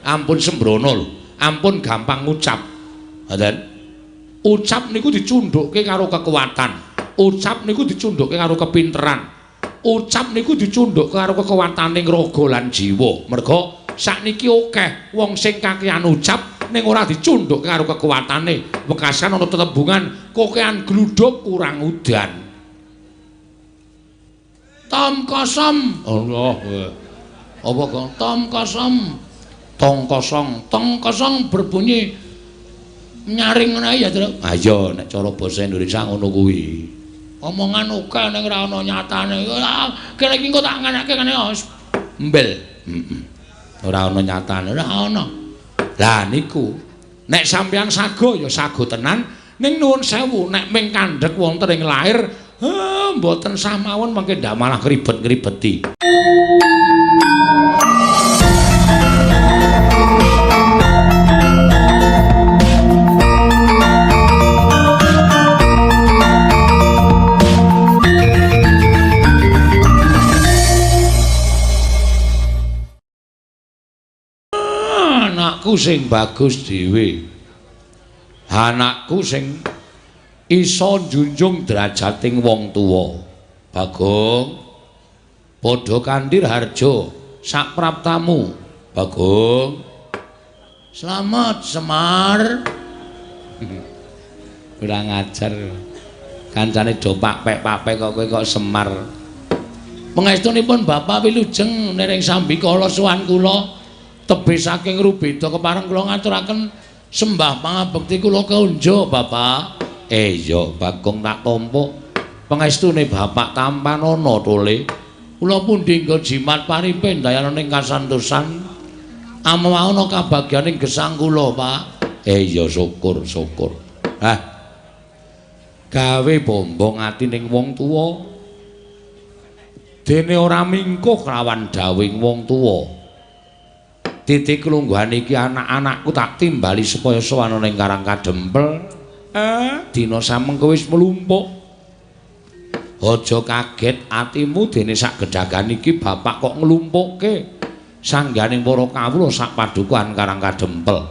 Ampun sembrono lho. Ampun gampang ngucap. Ngoten. Ucap niku dicundhukke karo kekuatan. Ucap niku dicundhukke karo kepinteran. Ucap niku dicundhukke karo kekuwataning raga lan jiwa. Merga sakniki akeh wong sing kakehan ucap ning ora dicundhukke karo kekuwatane. Wekasan ana tetembungan kokehan gludhuk kurang udan. Tom kosom. Allah. Apa kok tom kosom? Tong kosong, tong kosong berbunyi nyaring ngono ya, Truk. Ha iya, nek cara basa Indonesia ngono kuwi. Omongan akeh ning ora ana nyatane. Kene iki engko tak ngeneke kene mbel. Heeh. Ora ana nyatane, ora ana. Lah niku, nek sampeyan sago ya sago tenan, ning nuwun sewu nek ming kandhek wonten ing lair, mboten sah mawon mengke ndak malah kribet-kribeti. Anakku sing bagus dhewe. Anakku sing iso njunjung derajating wong tuwa. Bagong, padha kanthi harja sak praptamu. Bagong. Slamet Semar. Kurang ajar. Kancane do papek-papek kok kowe kok Semar. Pangestunipun Bapak wilujeng nering sambikala sowan kula. Tebih saking Rubeda kepareng kula ngaturaken sembah pangabekti kula kaunjuk Bapak. Iya Bagong tak tampa. Pangestune Bapak tampanana tole. Kula pundi nggo jimat paripe ndayana ning kasantosan. Amwaana kabagyaning gesang kula, Pak. Iya syukur syukur. Hah. Gawe bombong ati ning wong tuwa. Dene ora mingkuh kelawan dawuhing wong tuwa. Titik lungguhan iki anak-anakku tak timbali supaya sowan ning Karang Kadempel. Dina samengko wis mlumpuk. Aja kaget atimu dene sak gedhagan iki bapak kok nglumpukke sangganing para kawula sak padukuhan Karang Kadempel.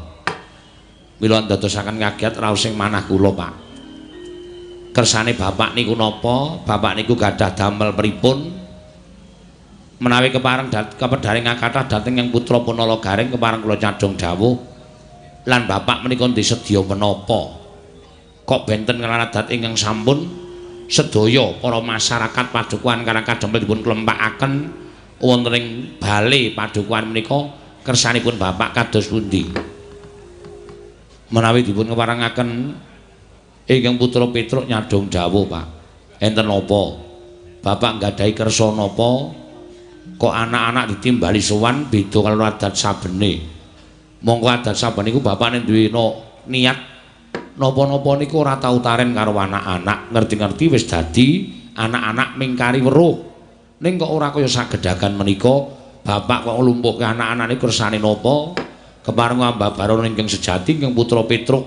Mila ndadosaken kaget raos sing manah kula, Pak. Kersane bapak niku napa? Bapak niku gadah damel pripun? Menawi kepareng kepedharing kathah dhateng yang putra Punala Garing kepareng kula nyadhong dawuh lan bapak menika disedya menapa kok benten kalawan adat ingkang sampun sedaya para masyarakat padukuhan Karang Kadempel dipun klempakaken wonten ing bale padukuhan menika kersanipun bapak kados pundi? Menawi dipun keparengaken ingkang putra Petruk nyadhong dawuh, Pak. Enten napa? Bapak nggadahi kersa napa? Kok anak-anak ditimbali sowan beda karo adat sabene. Monggo adat saben niku bapakne duwe niat napa-napa niku ora tau taren karo anak-anak, ngerti-ngerti wis dadi anak-anak mingkari weruh. Ning kok ora kaya sagedhagan menika, bapak kok nglumpukke anak-anak niku kersane napa? Kepareng ambabaron ingkang sejati ingkang putra Petruk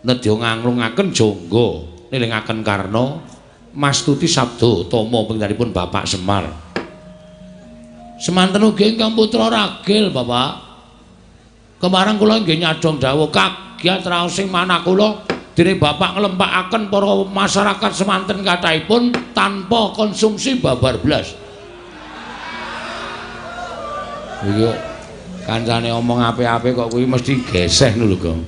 nedya nganglungaken jangga nilingaken karna mastuti sabda tama pinggiranipun Bapak Semar. Semanten ugi ingkang putra Ragil, Bapak. Kemarang kula nggih nyadhong dawuh kagiat raos sing manah kula dene bapak nglempakaken para masyarakat semanten kathahipun tanpa konsumsi babar blas. Iki kancane omong apik-apik kok kuwi mesti geseh lho, Gong.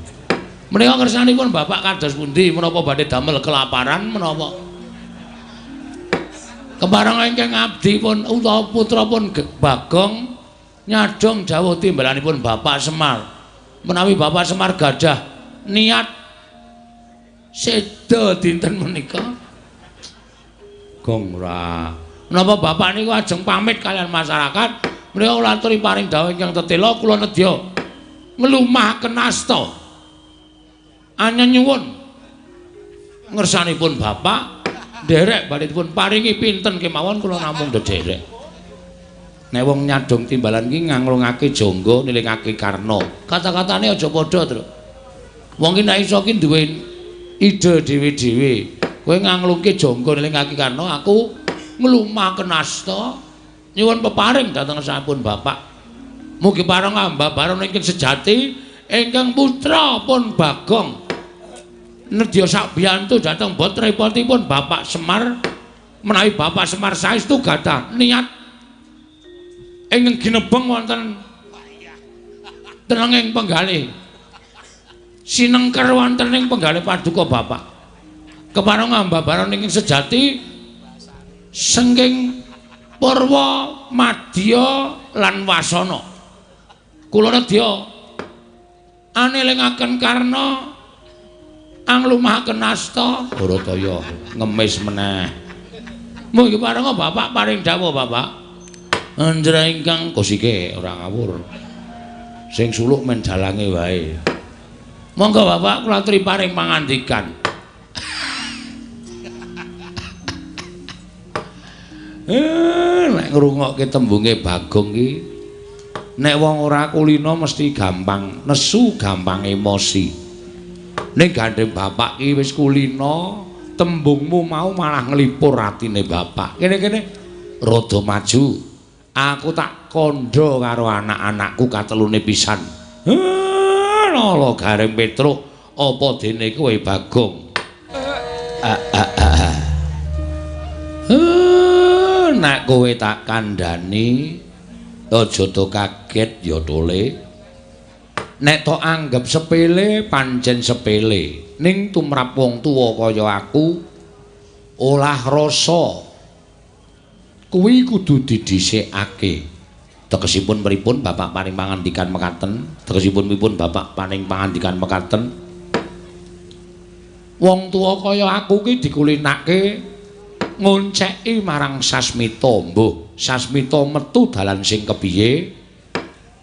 Menika kersanipun bapak kados pundi menapa badhe damel kelaparan menapa? Kepareng ingkang abdi pun utawa putra pun Bagong nyadhong dawuh timbalanipun Bapak Semar. Menawi Bapak Semar gadah niat seda dinten menika. Gong ora. Menapa bapak niku ajeng pamit kalian masyarakat, menika kula aturi paring dawuh ingkang tetela kula nedya nglumahaken asta. Anyuwun ngersanipun bapak nderek badhe dipun paringi pinten kemawon kula namung ndherek. Nek wong nyadhong timbalan iki nganglungake jangga nilingake karna. Kata-katane aja padha, Truk. Wong ki nek iso ki duwe ide dhewe-dhewe. Kowe nganglungke jangga nilingake karna, aku nglumahaken asta nyuwun peparing dhateng sampun bapak. Mugi pareng ambabaran ingkang sejati ingkang putra pun Bagong nedya sabiyantu dhateng botrepotipun Bapak Semar. Menawi Bapak Semar saestu gadah niat ingkang ginebeng wonten tenenging penggalih sinengker wonten ing penggalih paduka Bapak. Kepareng ambabaran ingkang sejati sengking purwa madya lan wasana. Kula nedya anelingaken karna anglumahaken asta Barataya ngemis meneh. Mugi parenga Bapak paring dawuh Bapak. Anjra ingkang kosike ora ngawur. Sing suluk men dalange wae. Monggo Bapak kula aturi paring pangandikan. Nek ngrungokke tembunge Bagong ki nek wong ora kulina mesti gampang nesu, gampang emosi. Ning gandeng bapak ki wis kulina, tembungmu mau malah nglipur atine bapak. Kene-kene rada maju. Aku tak kandha karo anak-anakku katelune pisan. Lho Gareng Petruk, apa dene kowe Bagong? Nek kowe tak kandhani aja do kaget ya Tole. Nek tok anggep sepele pancen sepele, ning tumrap wong tuwa kaya aku olah rasa kuwi kudu didhisikake. Tegesipun pripun Bapak paring pangandikan mekaten? Tegesipun pripun Bapak paring pangandikan mekaten? Wong tuwa kaya aku ki dikulinake ngonceki marang Sasmita. Mbuh, Sasmita metu dalan sing kepiye?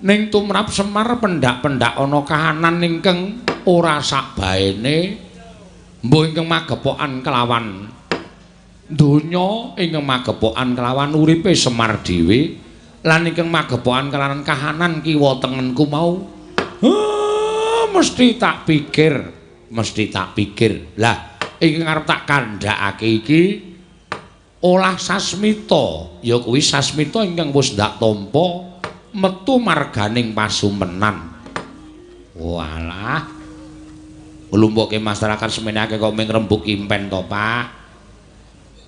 Ning tumrap Semar pendak-pendak ana kahanan ingkang ora sakbaene, mbuh ingkang magepokan kelawan donya, ingkang magepokan kelawan uripe Semar dhewe, lan ingkang magepokan kelawan kahanan kiwa tengenku mau. Mesti tak pikir, mesti tak pikir. Lah, ingkang arep tak kandhakake iki olah Sasmita, ya kuwi Sasmita ingkang wis ndak tampa metu marganing pasumenan. Walah. Nglumpukke masyarakat semene akeh kok mung rembug impen to, Pak.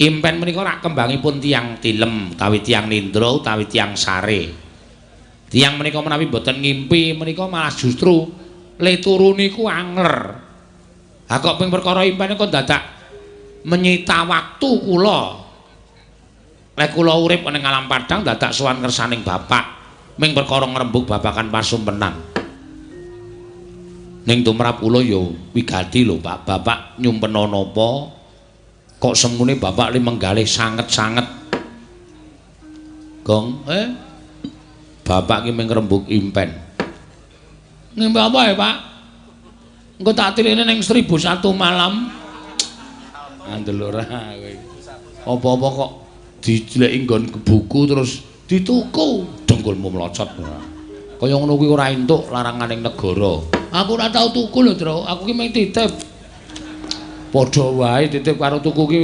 Impen menika rak kembangipun tiyang tilem, utawi tiyang nindra, utawi tiyang sare. Tiyang menika menawi mboten ngimpi menika malah justru le turu niku angler. Ha kok ping perkara impen kok dadak menyita waktu kula. Lek kula urip ning alam padang dadak sowan kersaning bapak ming perkara ngrembug babagan pasumpenan. Ning tumrap kula ya wigati lho Pak. Bapak nyumpena napa kok semune bapak li menggalih sanget-sanget. Gong, bapak ki ming ngrembug impen. Ngimpi apa ya, Pak? Engko tak tirine ning 1001 malam. Ngandel ora kowe. Apa-apa kok dijeleki nggon buku terus dituku, dengkulmu mlocot. Kaya ngono kuwi ora entuk laranganing negara. Aku ora tau tuku lho, Tru. Aku ki mung titip. Padha wae titip karo tuku ki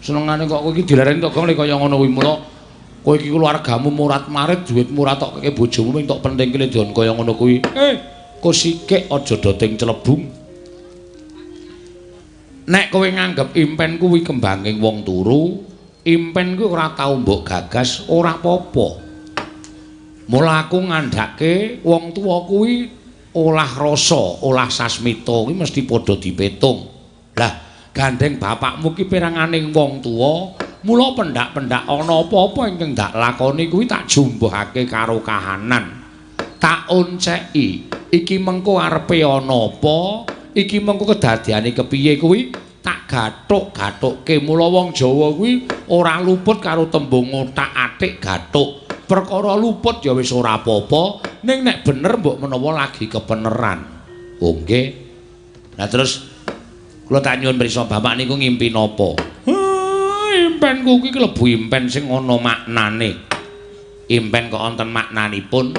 senengane kok kowe iki dilareni to Gong kaya ngono kuwi. Mula kowe iki keluargamu murat-marit, duitmu ora tok keke bojomu mung tok pentingke dion kaya ngono kuwi. Kosikek aja doting celebung. Nek kowe nganggep impen kuwi kembanging wong turu, impen kuwi ora tau mbok gagas, ora apa-apa. Mula aku ngandhake wong tuwa kuwi olah rasa, olah sasmita kuwi mesti padha dipetung. Lah, gandeng bapakmu ki peranganing wong tuwa, mula pendak-pendak ana apa-apa ingkang ndak lakoni kuwi tak jumbuhake karo kahanan. Tak onceki, iki mengko arepe ana apa, iki mengko kedadiane kepiye kuwi tak gathuk-gathukke. Mula wong Jawa kuwi ora luput karo tembung othak-athik gathuk. Perkara luput ya wis ora apa-apa, ning nek bener mbok menawa lagi kebeneran. Oh nggih. Lah terus kula tak nyuwun prisa bapak niku ngimpi napa? Impenku kuwi klebu impen sing ana maknane. Impen kok wonten maknanipun?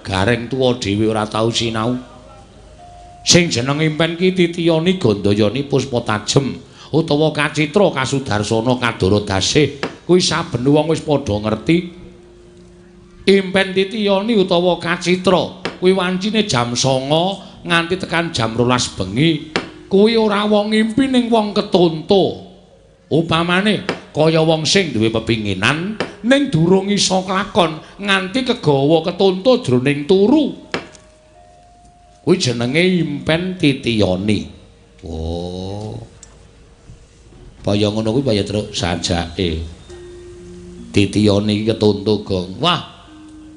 Gareng tuwa dhewe ora tau sinau. Sing jeneng impen ki titiyani gandayani puspa tajem utawa kacitra kasudarsana kadara dasih. Kuwi saben wong wis padha ngerti. Impen titiyoni utawa kacitra kuwi wancine jam 09.00 nganti tekan jam 12 bengi. Kuwi ora wong ngimpi ning wong ketonto. Upamane kaya wong sing duwe pepinginan ning durung iso klakon nganti kegawa ketonto jroning turu. Kuwi jenenge impen titiyoni. Oh. Kaya ngono kuwi kaya truk sajake. Titiyoni iki ketonto, Gong. Wah.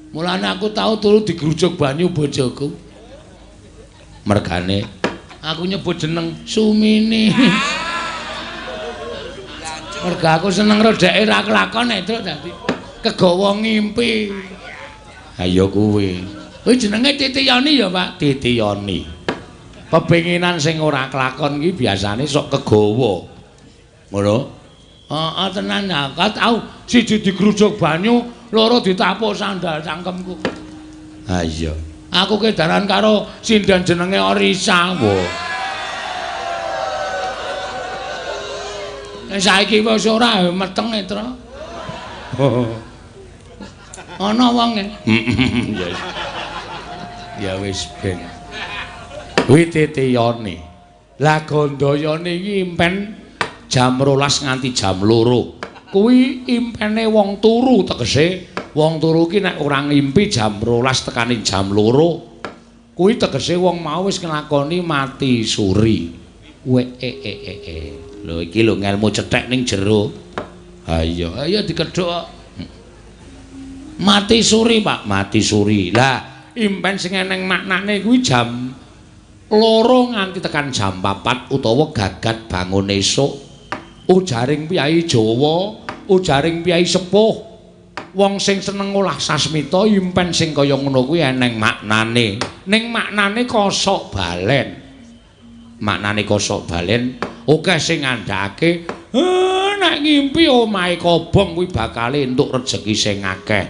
Mulane aku tau turu digrujuk banyu bojoku. Mergane aku nyebut jeneng Sumini. Merga aku seneng rodeke ra kelakon nek truk dadi kegawa ngimpi. Ha ya kuwi. Kuwi jenenge titiyoni ya, Pak. Titiyoni. Pepinginan sing ora kelakon iki biasane sok kegawa. Ngono? Heeh, tenan aku tau siji digrujuk banyu, loro ditapuk sandal cangkemku. Ha iya. Aku kedaran karo sinden jenenge Orisa. Wah. Nek saiki wis ora meteng e, Tru. Ana wonge. Ya. Ya wis ben. Kuwi titiyoni. Lah Gandayani iki impen jam 12 nganti jam 2. Kuwi impene wong turu, tegese wong turu ki nek ora ngimpi jam 12 tekane jam 2 kuwi tegese wong mau wis nglakoni mati suri. We e e e e. Lho iki lho ngelmu cethek ning jero. Ha iya, ayo dikedhok. Mati suri, Pak, mati suri. Lah, impen sing eneng maknane kuwi jam 2 nganti tekan jam 4 utawa gagat bangun esuk. Ujaring piyai Jawa, ujaring piyai sepuh, wong sing seneng ngolah sasmita impen sing kaya ngono kuwi eneng maknane. Ning maknane kosok balen. Maknane kosok balen akeh sing ngandhakake, nek ngimpi omahe kobong kuwi bakal entuk rejeki sing akeh.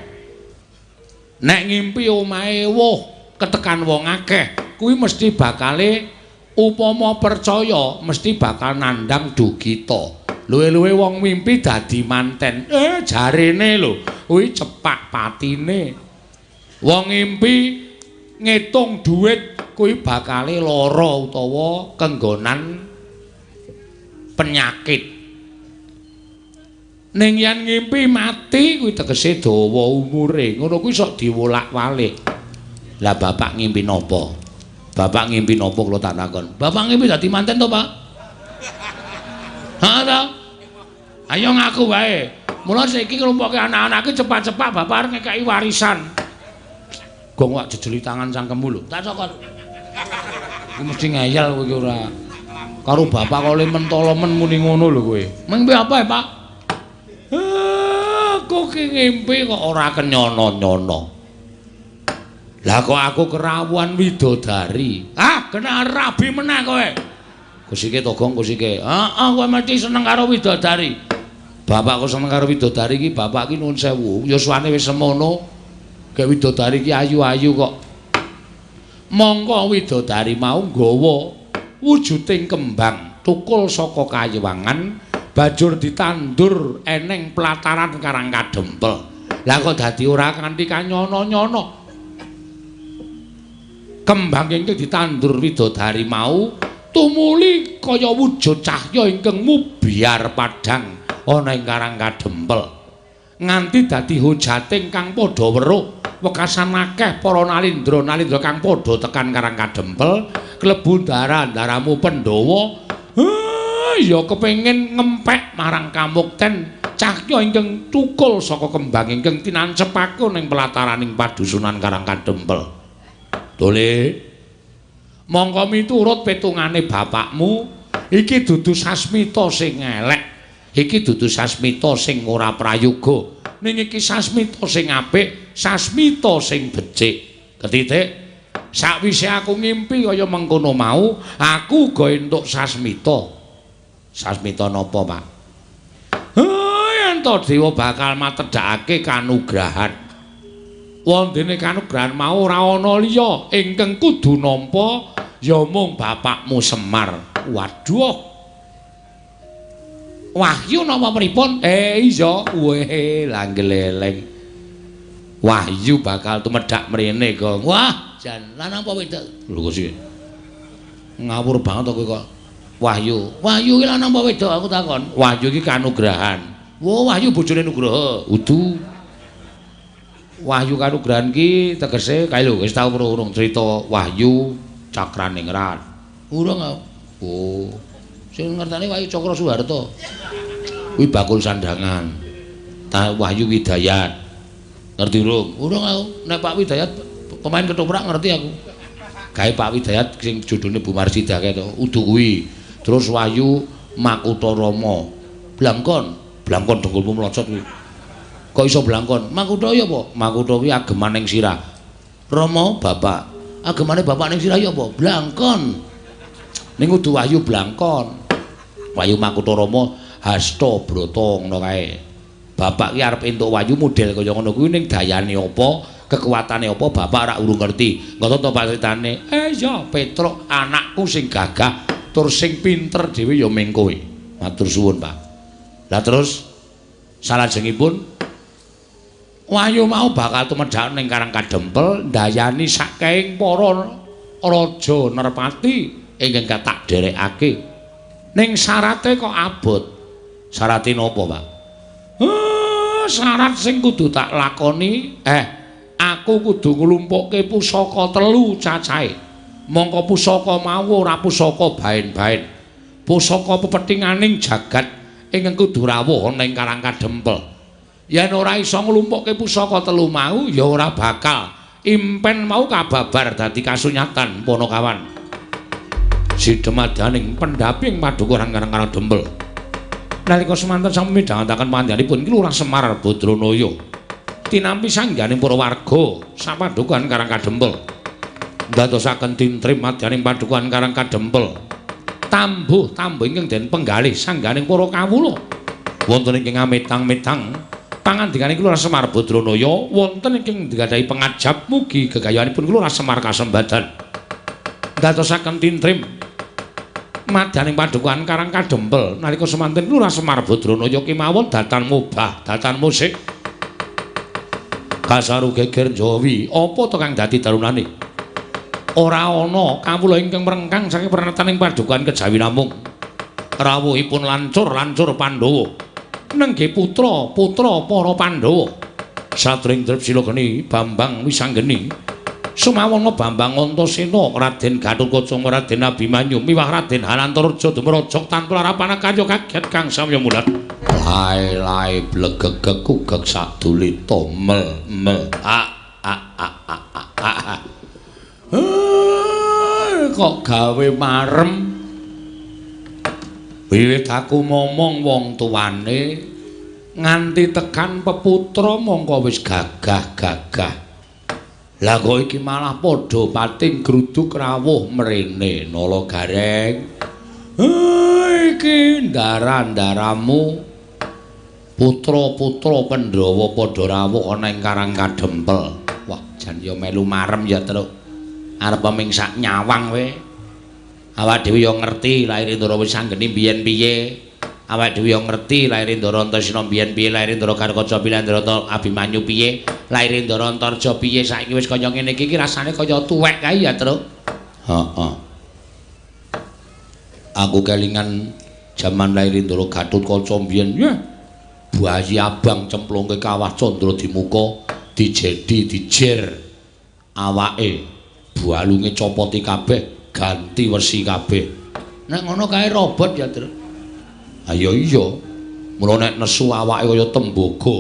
Nek ngimpi omahe woh ketekan wong akeh, kuwi mesti bakale upama percaya mesti bakal nandhang dugita. Luwe-luwe wong mimpi dadi manten. Jarene lho, kuwi cepak patine. Wong ngimpi ngitung dhuwit kuwi bakale lara utawa kenggonan penyakit. Ning yen ngimpi mati kuwi tegese dawa umure. Ngono kuwi sok diwolak-walik. Lah bapak ngimpi napa? Bapak ngimpi napa kula tak takon. Bapak ngimpi dadi manten to, Pak? Ha ta? Ayo ngaku wae. Mula saiki nglumpukke anak-anak iki cepat-cepat bapak arep ngekeki warisan. Gong wak jejeli tangan cangkemmu lho. Tak cokot. Kuwi mesti ngeyel kowe iki ora. Karo bapak kok le mentolo men muni ngono lho kowe. Mimpi apa ya, Pak? Aku ki ngimpi kok ora kenyono-nyono. Lah kok aku kerawuhan widodari. Ah, kena rabi meneh kowe. Kusike to, Gong, kusike. Heeh, kowe mesti seneng karo widodari. Bapak kok seneng karo widodari iki, bapak iki nuwun sewu, yuswane wis semono. Gek widodari iki ayu-ayu kok. Mongko widodari mau nggawa wujuding kembang tukul saka kayewangan banjur ditandur eneng pelataran Karang Kadempel. Lah kok dadi ora kanthi kanyono-nyono. Kembang ingkang ditandur widodari mau tumuli kaya wujud cahya ingkang mubyar padhang ana ing Karang Kadempel. Nganti dadi hujating kang padha weruh, wekasan akeh para nalindra-nalindra kang padha tekan Karang Kadempel klebu ndara-ndaramu Pandhawa. Ya kepengin ngempek marang kamukten cahya ingkang tukul saka kembang ingkang tinancepake ning pelataraning padusunan Karang Kadempel. Dole, mongko miturut petungane bapakmu, iki dudu sasmita sing elek, iki dudu sasmita sing ora prayoga, ning iki sasmita sing apik, sasmita sing becik. Ketitik, sakwise aku ngimpi kaya mengkono mau, aku uga entuk sasmita. Sasmita napa, Pak? Yen to dewa bakal matedhakake kanugrahan. Wondene kanugrahan mau ora ana liya ingkang kudu nampa ya mung bapakmu Semar. Waduh. Wahyu napa pripun? Iya, weh, langgeleleng. Wahyu bakal tumedhak mrene, Gong. Wah, jan lanang apa wedok? Lho kok sih. Ngawur banget kowe kok. Wahyu. Wahyu iki lanang apa wedok aku takon. Wahyu iki kanugrahan. Wah, Wahyu bojone Nugraha. Udu. Wahyu kanugrahan ki tegese kae lho wis tau urung crita Wahyu Cakraningrat. Urung aku. Oh. Sing ngertane Wahyu Cakra Suharto. Kuwi bakul sandangan. Ta Wahyu Widayat. Ngerti urung? Urung aku. Nek Pak Widayat pemain ketoprak ngerti aku. Gawe Pak Widayat sing jodhone Bu Marsidah kae to. Udu kuwi. Terus Wahyu Makutha Rama. Blangkon, blangkon dengkulmu mlocot kuwi. Kok iso blangkon? Makutha ya apa? Makutha kuwi ageman ning sirah. Rama bapak. Agemane bapak ning sirah ya apa? Blangkon. Ning kudu Wahyu blangkon. Wahyu Makutha Rama Hasta Brata ngono kae. Bapak ki arep entuk wahyu model kaya ngono kuwi ning dayane apa, kekuatane apa bapak ora urung ngerti. Ngono to Pak critane. Ya Petruk anakku sing gagah tur sing pinter dhewe ya ming kowe. Matur suwun, Pak. Lah terus salajengipun Wahyu mau bakal tumedhak ning Karang Kadempel ndayani saking para raja Nerpati ingkang tak derekake. Ning syarate kok abot. Syarate napa, Pak? Syarat sing kudu tak lakoni, aku kudu nglumpukke pusaka telu cacahe. Mongko pusaka mau ora pusaka baen-baen. Pusaka pepethinganing jagat ingkang kudu rawuh ana ing Karang Kadempel. Yen ora iso nglumpukke pusaka telu mau ya ora bakal impen mau kababar dadi kasunyatan Panakawan. Sidemadaning pendhaping padukuhan Karang Kadempel. Nalika semanten sami midhangetaken panjenenganipun Ki Lurah Semar Badranaya tinampi sangganing para warga sapadukuhan Karang Kadempel. Ndadosaken tintrim madyaning padukuhan Karang Kadempel. Tambuh-tambuh ingkang den penggalih sangganing para kawula. Wonten ingkang ametang-metang pangandikaning Ki Lurah Semar Badranaya wonten ingkang gadhahi pengajap mugi gegayanipun Ki Lurah Semar kasembadan. Ndadosaken tintrim madyaning padukuhan Karang Kadempel nalika semanten Lurah Semar Badranaya kemawon datan mubah datan musik kasaru geger Jawi apa to kang dadi darunane ora ana kawula ingkang mrengkang saking prenetaning padukuhan kejawi namung rawuhipun lancur-lancur Pandhawa nenggih putra-putra para Pandhawa satring Drepsila geni Bambang Wisanggeni Sumawana Bambang Antasena Raden Gatotkaca Raden Abimanyu miwah Raden Hanantarja dumraja tanpa larapan karya kaget kang samya mulat lae-lae blegegeg kugeg sadulita mel mel a a a a a a kok gawe marem wiwit aku momong wong tuane nganti tekan peputra mongko wis gagah-gagah. Lah kok iki malah padha pating gruduk rawuh mrene Nala Gareng. Iki ndara-ndaramu putra-putra Pandhawa padha rawuh ana ing Karang Kadempel. Wah, jan ya melu marem ya, Truk. Arep ming sak nyawang we. Awak dhewe ya ngerti lair Ndara Wisanggeni biyen piye. Awak dhewe ya ngerti lair Ndara Antasena biyen piye, lair Ndara Gatotkaca piye, Ndara Abimanyu piye, lair Ndara Antarja piye. Saiki wis kaya ngene iki rasane kaya tuwek kae ya, Truk. Heeh. Aku kelingan jaman lair Ndara Gatotkaca biyen, ya. Bayi abang cemplungke kawah candra dimuka, dijedi dijer awake, balunge copoti kabeh, ganti wesi kabeh. Nek ngono kae robot ya, Truk. Ayo iya. Mula nek nesu awake kaya tembaga.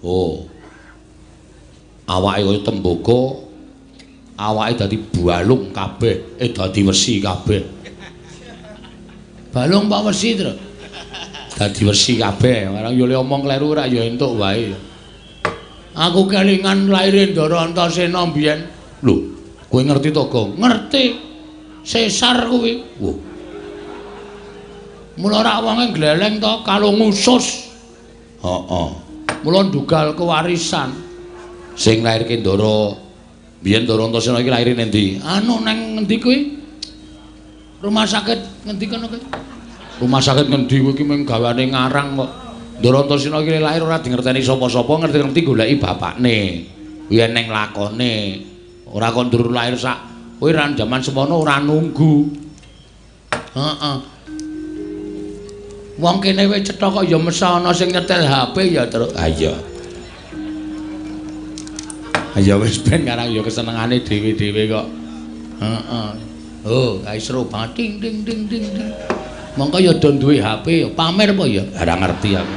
Oh. Awake kaya tembaga, awake dadi balung kabeh, dadi wesi kabeh. Balung pak wesi, Truk? Dadi wesi kabeh. Barang yo le omong kleru ora ya entuk wae. Aku kelingan laire Ndara Antasena mbiyen. Lho, kowe ngerti to, Gong? Ngerti. Sesar kuwi. Wah. Mula rak wonge gleleng to kalung usus. Heeh. Mula ndugal kewarisan. Sing lairke Ndara biyen Ndara Antasena iki laire ning ndi? Anu nang ngendi kuwi? Rumah sakit ngendi kono kuwi? Rumah sakit ngendi kuwi iki mung gawane ngarang kok. Ndara Antasena iki lahir ora dingerteni sapa-sapa, ngerti-ngerti goleki bapakne. Kuwi eneng lakone. Ora kok ndur lahir sak kowe ra jaman semono ora nunggu. Heeh. Wong kene wis cetha kok ya mesa ana sing nyetel HP ya terus. Ha iya. Ya wis ben karang ya kesenengane dhewe-dhewe kok. Heeh. Oh, kae seru banget ding ding ding ding ding. Mongko ya do duwe HP ya pamer apa ya? Ora ngerti aku.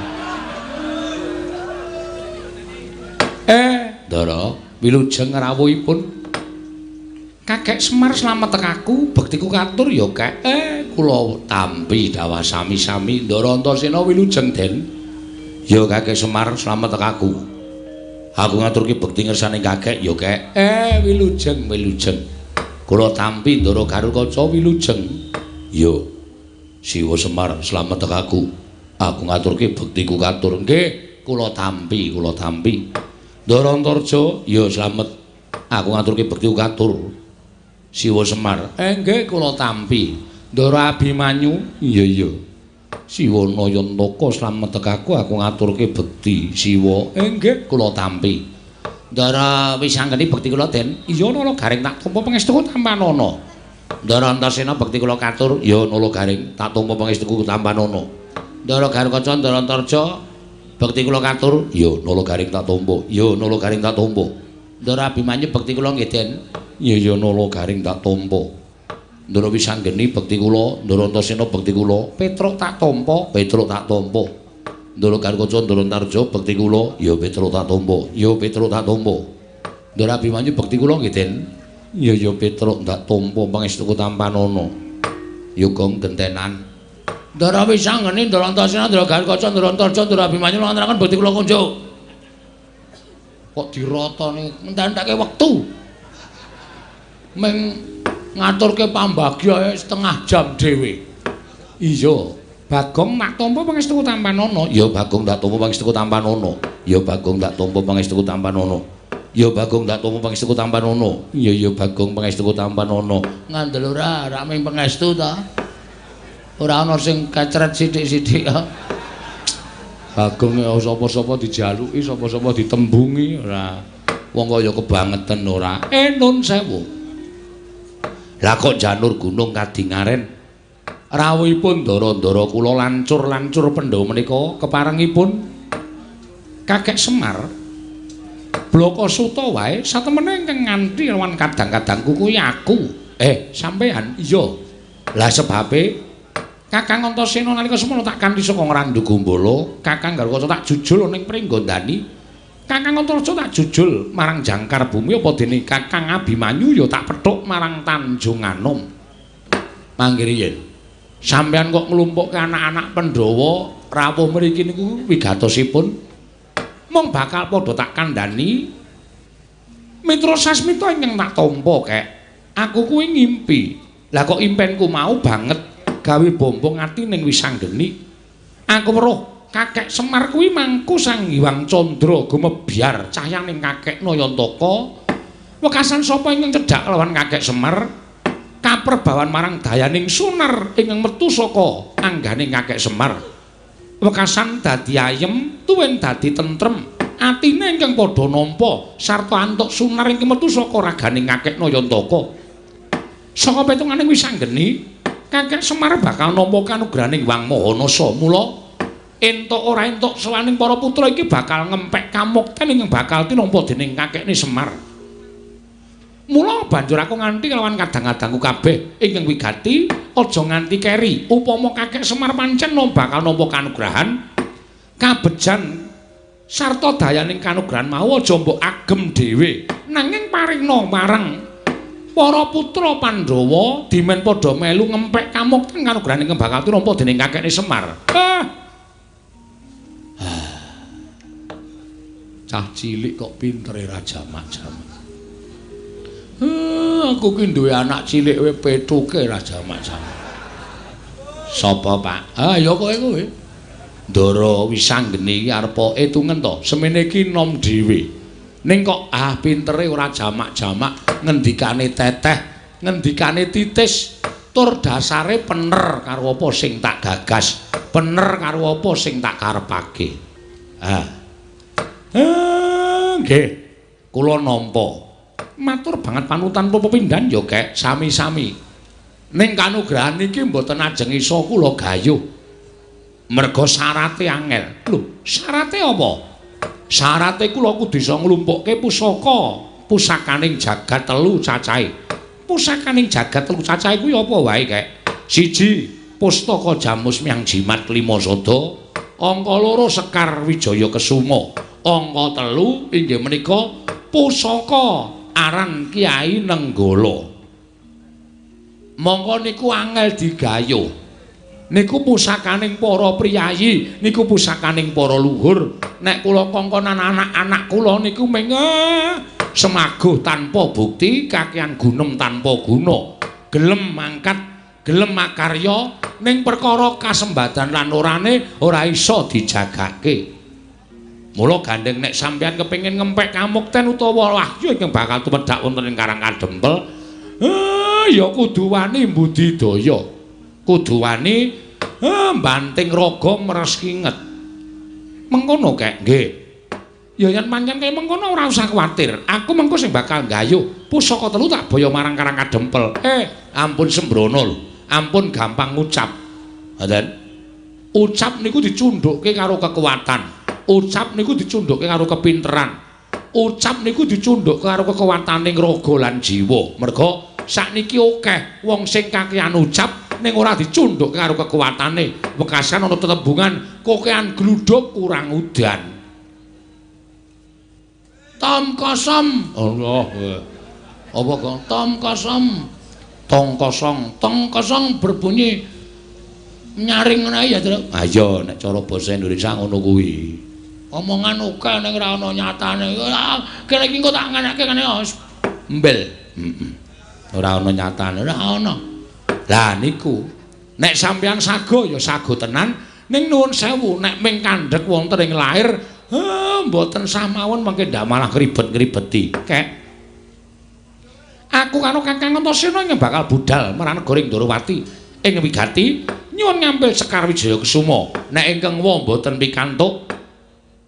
Ndara, wilujeng rawuhipun Kakek Semar slamet tekaku, bektiku katur ya kek. Kula tampi dawah sami-sami Ndara Antasena wilujeng Den. Ya Kakek Semar slamet tekaku. Aku ngaturke bekti ngersane kakek ya kek. Wilujeng wilujeng. Kula tampi Ndara Garukaca wilujeng. Ya Siwa Semar slamet tekaku. Aku ngaturke bektiku katur. Nggih, kula tampi, kula tampi. Ndara Antarja ya slamet. Aku ngaturke bektiku katur. Siwa Semar, nggih kula tampi. Ndara Abimanyu, iya iya. Siwa Nayantaka slamet tekaku, aku ngaturke bekti. Siwa, nggih kula tampi. Ndara Wisanggeni bekti kula Den. Iya Nala Garing tak tampa pangestuku tampanana. Ndara Antasena bekti kula katur, ya Nala Garing tak tampa pangestuku tampanana. Ndara Garukaca, Ndara Antarja bekti kula katur, ya Nala Garing tak tampa. Ya Nala Garing tak tampa. Ndara Abimanyu bekti kula nggih Den. Ya ya Nala Garing tak tampa. Ndara Wisanggeni bekti kula, Ndara Antasena bekti kula, Petruk tak tampa, Petruk tak tampa. Ndara Garukaca, Ndara Antarja bekti kula, ya Petruk tak tampa, ya Petruk tak tampa. Ndara Abimanyu bekti kula nggih Den. Ya ya Petruk tak tampa pangestuku tampanana. Ya gong gentenan. Ndara Wisanggeni, Ndara Antasena, Ndara Garukaca, Ndara Antarja, Ndara Abimanyu ngaturaken bekti kula kunjuk. Kok dirotone entek-enteke wektu. Meng ngaturke pambagya setengah jam dhewe. Iya, Bagong tak tampa pangestuku tampanana. Ya Bagong tak tampa pangestuku tampanana. Ya Bagong tak tampa pangestuku tampanana. Ya Bagong tak tampa pangestuku tampanana. Ya ya Bagong pangestuku tampanana. Ngandel ora, ora mung pangestu ta. Ora ana sing kecret sithik-sithik. Bagong ya sapa-sapa dijaluki, sapa-sapa ditembungi ora. Wong kaya kebangeten ora. Nun sewu. Lah kok janur gunung kadingaren rawuhipun ndara-ndara kula lancur-lancur Pandhawa menika keparengipun Kakek Semar blaka suta wae satemene ingkang nganti lawan kadang-kadangku kuwi aku. Sampean iya. Lah sebabe Kakang Antasena nalika semono tak kanthi saka Ngrandu Gombala, Kakang Garukaca tak jujul ning Pringgondani. Kakang Antarja tak jujul marang jangkar bumi apa dene Kakang Abimanyu ya tak pethuk marang Tanjung Anom. Mangke riyin. Sampeyan kok nglumpukke anak-anak Pandhawa rawuh mriki niku wigatosipun mung bakal padha tak kandhani Mitra Sasmita ingkang tak tampa kek. Aku kuwi ngimpi. Lah kok impenku mau banget gawe bombong ati ning Wisanggeni. Aku weruh Kakek Semar kuwi mangku Sang Hyang Candra gumebyar cahyaning Kakek Nayantaka. Wekasan sapa ingkang cedhak lawan Kakek Semar kaperbawan marang dayaning sunar ingkang metu saka angganing Kakek Semar. Wekasan dadi ayem tuwin dadi tentrem. Atine ingkang padha nampa sarta antuk sunar ingkang metu saka raganing Kakek Nayantaka. Saka petunganing Wisanggeni, Kakek Semar bakal nampa kanugrahaning Hyang Maha Nasa. Mula entuk ora entuk sawaning para putra iki bakal ngempek kamukten ingkang bakal tinampa dening kakekne Semar. Mula banjur aku nganti kelawan kadang-kadangku kabeh ingkang wigati aja nganti keri. Upama Kakek Semar pancen bakal nampa kanugrahan kabejan sarta dayaning kanugrahan mau aja mbok agem dhewe, nanging paringna marang para putra Pandhawa dimen padha melu ngempek kamukten kanugrahan ingkang bakal tinampa dening kakekne Semar. Cah cilik kok pintere ra jamak-jamak. Aku ki duwe anak cilik we pethuke ra jamak-jamak. Sapa, Pak? Ah, ya kowe kuwi. Ndara Wisanggeni iki arepa etungen to. Semene iki nom dhewe. Ning kok pintere ora jamak-jamak, ngendikane teteh, ngendikane titis, tur dasare pener karo apa sing tak gagas, pener karo apa sing tak karepake. Ah. Nggih. Kula nampa. Matur banget panutan pepindhan ya, Kek, sami-sami. Ning kanugrahan iki mboten ajeng iso kula gayuh. Merga syarate angel. Lho, syarate apa? Syarate kula kudu iso nglumpukke pusaka, pusakaning jagat telu cacahe. Pusakaning jagat telu cacahe kuwi apa wae, Kek? Siji, pustaka Jamus Miang Jimat Lima Sada. Angka loro Sekar Wijaya Kesuma. Angka telu inggih menika pusaka aran Kyai Nenggala. Mongko niku angel digayuh. Niku pusakaning para priyayi, niku pusakaning para luhur. Nek kula kongkonan anak-anak kula niku mung semaguh tanpa bukti, kakean gunem tanpa guna. Gelem mangkat, gelem makarya ning perkara kasembadan lan orane ora iso dijagake. Mula gandeng nek sampeyan kepengin ngempek kamukten utawa wahyu ingkang bakal tumedhak wonten ing Karang Kadempel, ya kudu wani mbudidaya. Kudu wani mbanting raga meres kinget. Mengkono, Kek? Nggih. Ya yen pancen kaya mengkono ora usah kuwatir. Aku mengko sing bakal nggayuh pusaka telu tak boyo marang Karang Kadempel. Ampun sembrono lho. Ampun gampang ngucap. Ngoten. Ucap niku dicundhukke karo kekuatan. Ucap niku dicundhukke karo kepinteran. Ucap niku dicundhukke karo kekuwataning raga lan jiwa. Merga sakniki akeh wong sing kakean ucap ning ora dicundhukke karo kekuwatane. Wekasan ana tetembungan kokean gludhuk kurang udan. Tom kosom. Allah. Apa kok tom kosom? Tong kosong, tong kosong berbunyi nyaring ngono ya, Truk. Ayo nek cara basa Indonesia ngono kuwi. Omongan akeh ning ora ana nyatane. Kene iki engko tak ngeneke ngene mbel. Heeh. Ora ana nyatane, ora ana. Lah niku nek sampeyan sago ya sago tenan, ning nuwun sewu nek ming kandhek wonten ing lair, mboten sah mawon mangke ndak malah ngribet-ngribeti. Kek. Aku karo Kakang Antasena ingkang bakal budal marang negara Ndorowati ing wigati nyuwun ngampil Sekar Wijaya Kesuma. Nek ingkang wa mboten pikantuk,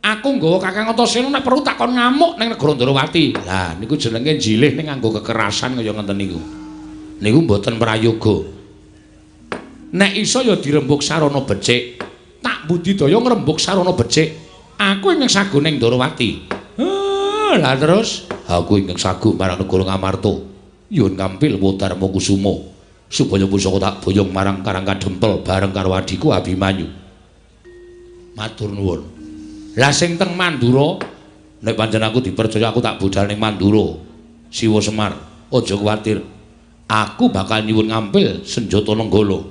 aku nggawa Kakang Antasena nek perlu takon ngamuk ning negara Ndorowati. Lah niku jenenge jilih ning nganggo kekerasan kaya ngenten niku. Niku mboten prayoga. Nek iso ya dirembug sarana becik. Tak budidaya ngrembug sarana becik. Aku ingkang sago ning Ndorowati. Lah terus aku ingkang sago marang negara Ngamarta. Nyuwun ngampil Wodarma Kusuma supaya pusaka tak boyong marang Karang Kadempel bareng karo adhiku Abimanyu. Matur nuwun. Lah sing teng Mandura, nek pancen aku dipercaya aku tak budal ning Mandura. Siwa Semar, aja kuwatir. Aku bakal nyuwun ngampil senjata Nenggala.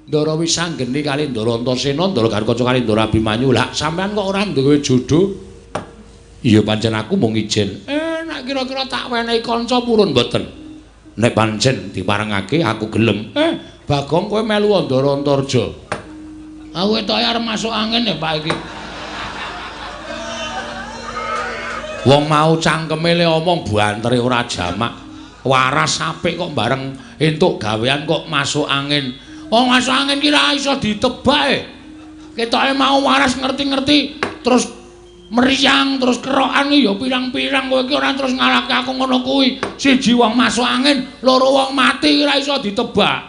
Ndara wis anggeni kali Ndara Antasena, Ndara Garukaca kali Ndara Abimanyu. Lah sampean kok ora duwe jodho? Iya pancen aku mung ijen. Nek kira-kira tak wenehi kanca purun mboten. Nek pancen diparengake aku gelem. Bagong kowe melu Ndara Antarja. Aku ketoke arep masuk angin ya Pak iki. Wong mau cangkeme le omong bantere ora jamak. Waras apik kok bareng entuk gawean kok masuk angin. Wong masuk angin ki ra iso ditebak e. Ketoke mau waras ngerti-ngerti terus meriang terus kerokan ya pirang-pirang kowe iki ora terus ngalahke aku ngono kuwi. Siji wong masuk angin, loro wong mati ora iso ditebak.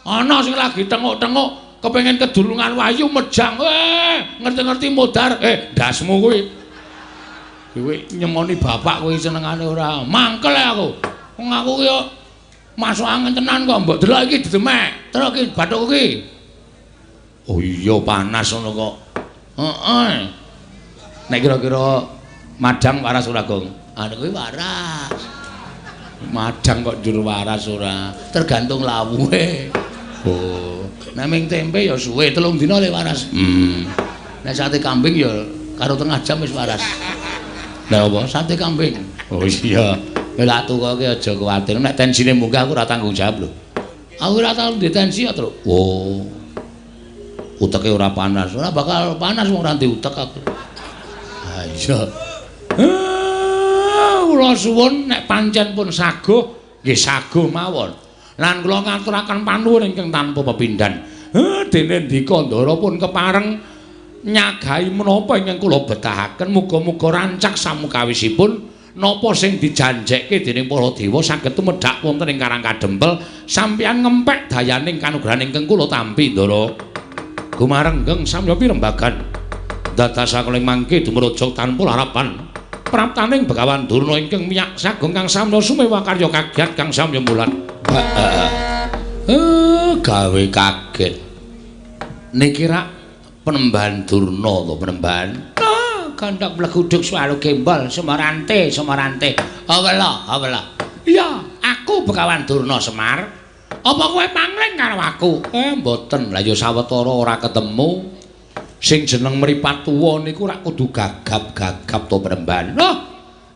Ana sing lagi tenguk-tenguk kepengin kedulungan wahyu mejang, ngerti-ngerti modar, ndasmu kuwi. Kuwi nyemoni bapak kuwi senengane ora. Mangkel aku. Wong aku ki yo masuk angin tenan kok mbok delok iki didemek. Terus iki bathukku ki. Oh iya panas ngono kok. Heeh. Nek kira-kira madang waras ora, Gong? Anu kuwi waras. Madang kok njur waras ora? Tergantung lawuhe. Oh, nek ming tempe ya suwe 3 dina le waras. Nek sate kambing ya karo tengah jam wis waras. Lah apa? Sate kambing. Oh iya. Kowe lak tukoke aja kuwatir. Nek tensine munggah aku ora tanggung jawab lho. Aku ora tau ndek tensi ya, Truk. Oh. Uteke ora panas. Ora bakal panas wong ora ndek utek aku. Ha iya. Kula suwun nek pancen pun saguh, nggih saguh mawon. Lan kula ngaturaken panuwun ingkang tanpa pepindhan. Dene ndika Ndara pun kepareng nyagahi menapa ingkang kula betahaken, muga-muga rancak samukawisipun Napa sing dijanjekke dening para dewa saged tumedhak wonten ing Karang Kadempel, sampeyan ngempek dayaning kanugrahan ingkang kula tampi, Ndara. Gumarenggeng samya pirembagan. Dadasaken ing mangke dumraja tanpa larapan. Praptaning Begawan Durna ingkang miyak sagung kang samya sumewa karya kagiat kang samya mulat. Gawe kaget. Niki rak Penembahan Durna to, Penembahan? Gandhak mleguduk swalu gembol Semarante, Semarante. Awela, awela. Iya, aku Begawan Durna Semar. Apa kowe pangling karo aku? Mboten. Lah ya sawetara ora ketemu. Sing jeneng mripat tuwa niku rak kudu gagap-gagap to, Penembahan. Loh,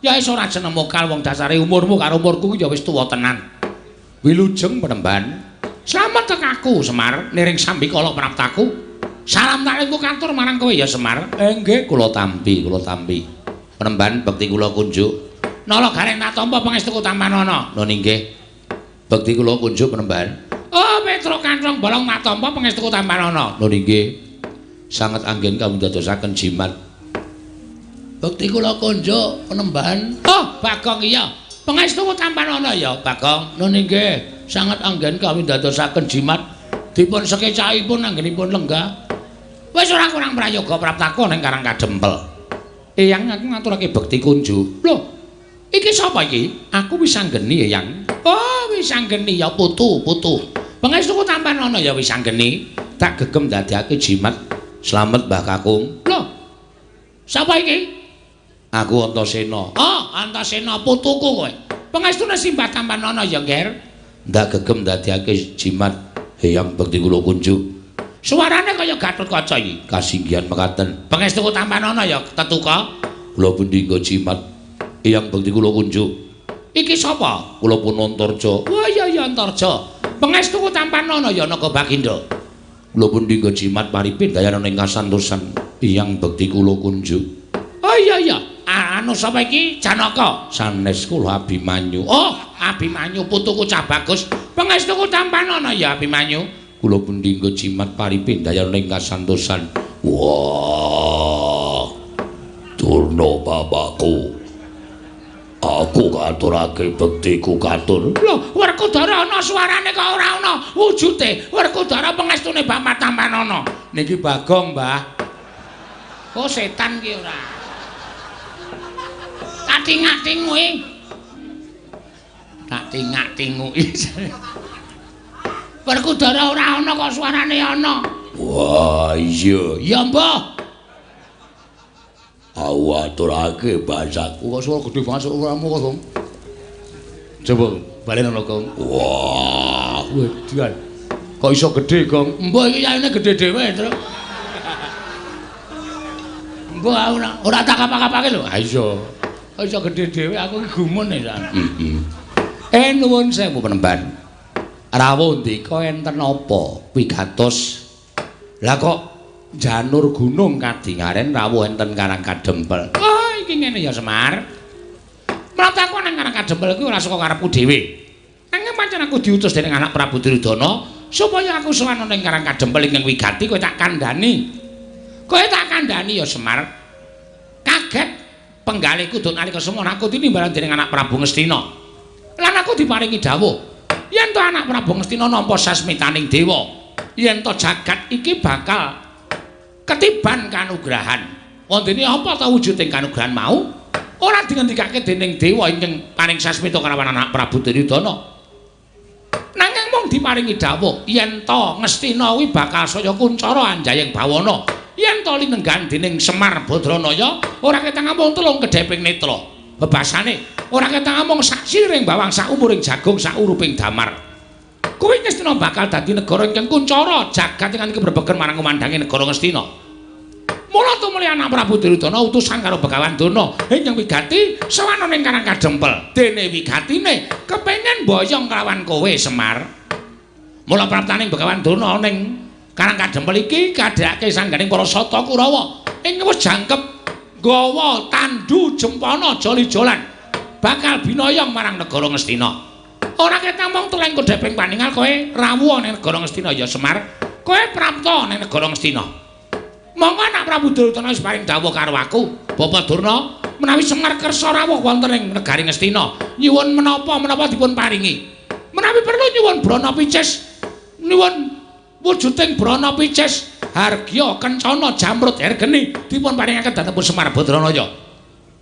ya wis ora jeneng mokal wong dasare umurmu karo umurku ya wis tuwa tenan. Wilujeng Penembahan. Slamet tek aku Semar, niring sambikala praptaku. Salam taklingku katur marang kowe ya Semar. Nggih, kula tampi, kula tampi. Penembahan bekti kula kunjuk. Nala gareng tak tampa pangestuku tampanana. Lho nggih. Bekti kula kunjuk Penembahan. Oh, Petruk Kanthong Bolong tak tampa pangestuku tampanana. Lho nggih. Sanget anggen kamundadosaken jimat. Bekti kula kunjuk Penembahan. Oh, Bagong iya. Pangestuku tampanana ya, Bagong. Lho nggih. Sanget anggen kamundadosaken jimat. Dipun sekecakipun anggenipun lenggah. Wis ora kurang prayoga praptaku ning Karang Kadempel. Eyang aku ngaturake bekti kunjuk. Lho, iki sapa iki? Aku wis anggeni, Eyang. Oh, wis anggeni ya putu, putu. Pangestuku tampanana ya wis anggeni. Tak gegem dadekake jimat. Slamet Mbah Kakung. Lho. Sapa iki? Aku Antasena. Oh, Antasena putuku kowe. Pangestune simbah tampanana ya, Nger. Ndak gegem dadekake jimat. Eyang bekti kula kunjuk. Suarane kaya Gatotkaca iki. Kasinggihan mekaten. Pangestuku tampanana ya tetuka. Kula pundi nggo jimat. Eyang bekti kula kunjuk. Iki sapa? Kula pun Antarja. Wah iya iya Antarja. Pangestuku tampanana ya Naga Baginda. Kula pundi nggo jimat paripin dayana ing kasantosan. Eyang bekti kula kunjuk. Oh iya iya. Anu sapa iki? Janaka. Sanes kula Abimanyu. Oh, Abimanyu putuku cah bagus. Pangestuku tampanana ya Abimanyu. Kula pundi nggo jimat paripin dayana ing kasantosan. Wah. Durna bapakku. Aku katurake bektiku katur. Lho, Werkudara ana suarane kok ora ana wujude. Werkudara pangestune Bapak tampanana. Niki Bagong, Mbah. Oh, setan ki ora. Tak tingak-tinguki. Tak tingak-tinguki. Werkudara ora ana kok suarane ana. Wah, iya. Ya, Mbah. Aku aturake bahasaku kok suara gede banget suaramu kok, Gong. Coba balen ana, Gong. Wah, wedan. Kok iso gede, Gong? Mbah iki yaene gede dhewe, Truk. Mbah ora tak kapak-kapake lho. Ha iya. Kok iso gede dhewe aku iki gumun ya. Heeh. Nuwun sewu Penemban. Rawuh ndika enten apa wigatos? Lah kok janur gunung kadingaren rawuh enten Karang Kadempel. Oh, iki ngene ya Semar. Mrataku nang Karang Kadempel kuwi ora saka karepku dhewe. Nanging pancen aku diutus dening anak Prabu Duryudana supaya aku sowan ning Karang Kadempel ingkang wigati kowe tak kandhani. Kowe tak kandhani ya Semar. Kaget penggalihku duk nalika semono aku tinimbalan dening anak Prabu Ngastina. Lan aku diparingi dawuh yen to anak Prabu Ngastina nampa sasmitaning dewa, yen to jagat iki bakal ketiban kanugrahan. Wondene apa ta wujuding kanugrahan mau? Ora dingendikake dening dewa ingkang paring sasmita kalawan anak Prabu Duryudana. Nanging mung diparingi dawuh yen to Ngastina kuwi bakal saya kuncara anjayeng bawana. Yen to linenggan dening Semar Badranaya ora ketang amung telung kedheping netra. Bebasane ora ketang amung sak siring bawang sak umuring jagung sak uruping damar. Kuwi Ngastina bakal dadi negara ingkang kuncara jagat ingkang kebrebegen marang kumandange negara Ngastina. Mula tumuli anak Prabu Duryudana utusan karo Begawan Durna ingkang wigati sowan ning Karang Kadempel. Dene wigatine kepengin mboyong kelawan kowe Semar. Mula praptaning Begawan Durna ning Karang Kadempel iki kadhekake sangganing para Sata Kurawa ing wis jangkep nggawa tandu jempana joli-jolan bakal binoyong marang negara Ngastina. Ora ketamung teleng kodheping paningal kowe rawuh ning negara Ngastina ya Semar. Kowe prapta ning negara Ngastina. Monggo anak Prabu Duryudana wis paring dawuh karo aku, Bapak Durna, Menawi Semar kersa rawuh wonten ing negari Ngastina, nyuwun menapa-menapa dipun paringi. Menawi perlu nyuwun brana picis, nyuwun wujuding brana picis, hargya kencana jamrut hergeni dipun paringaken dhateng Semar Badranaya.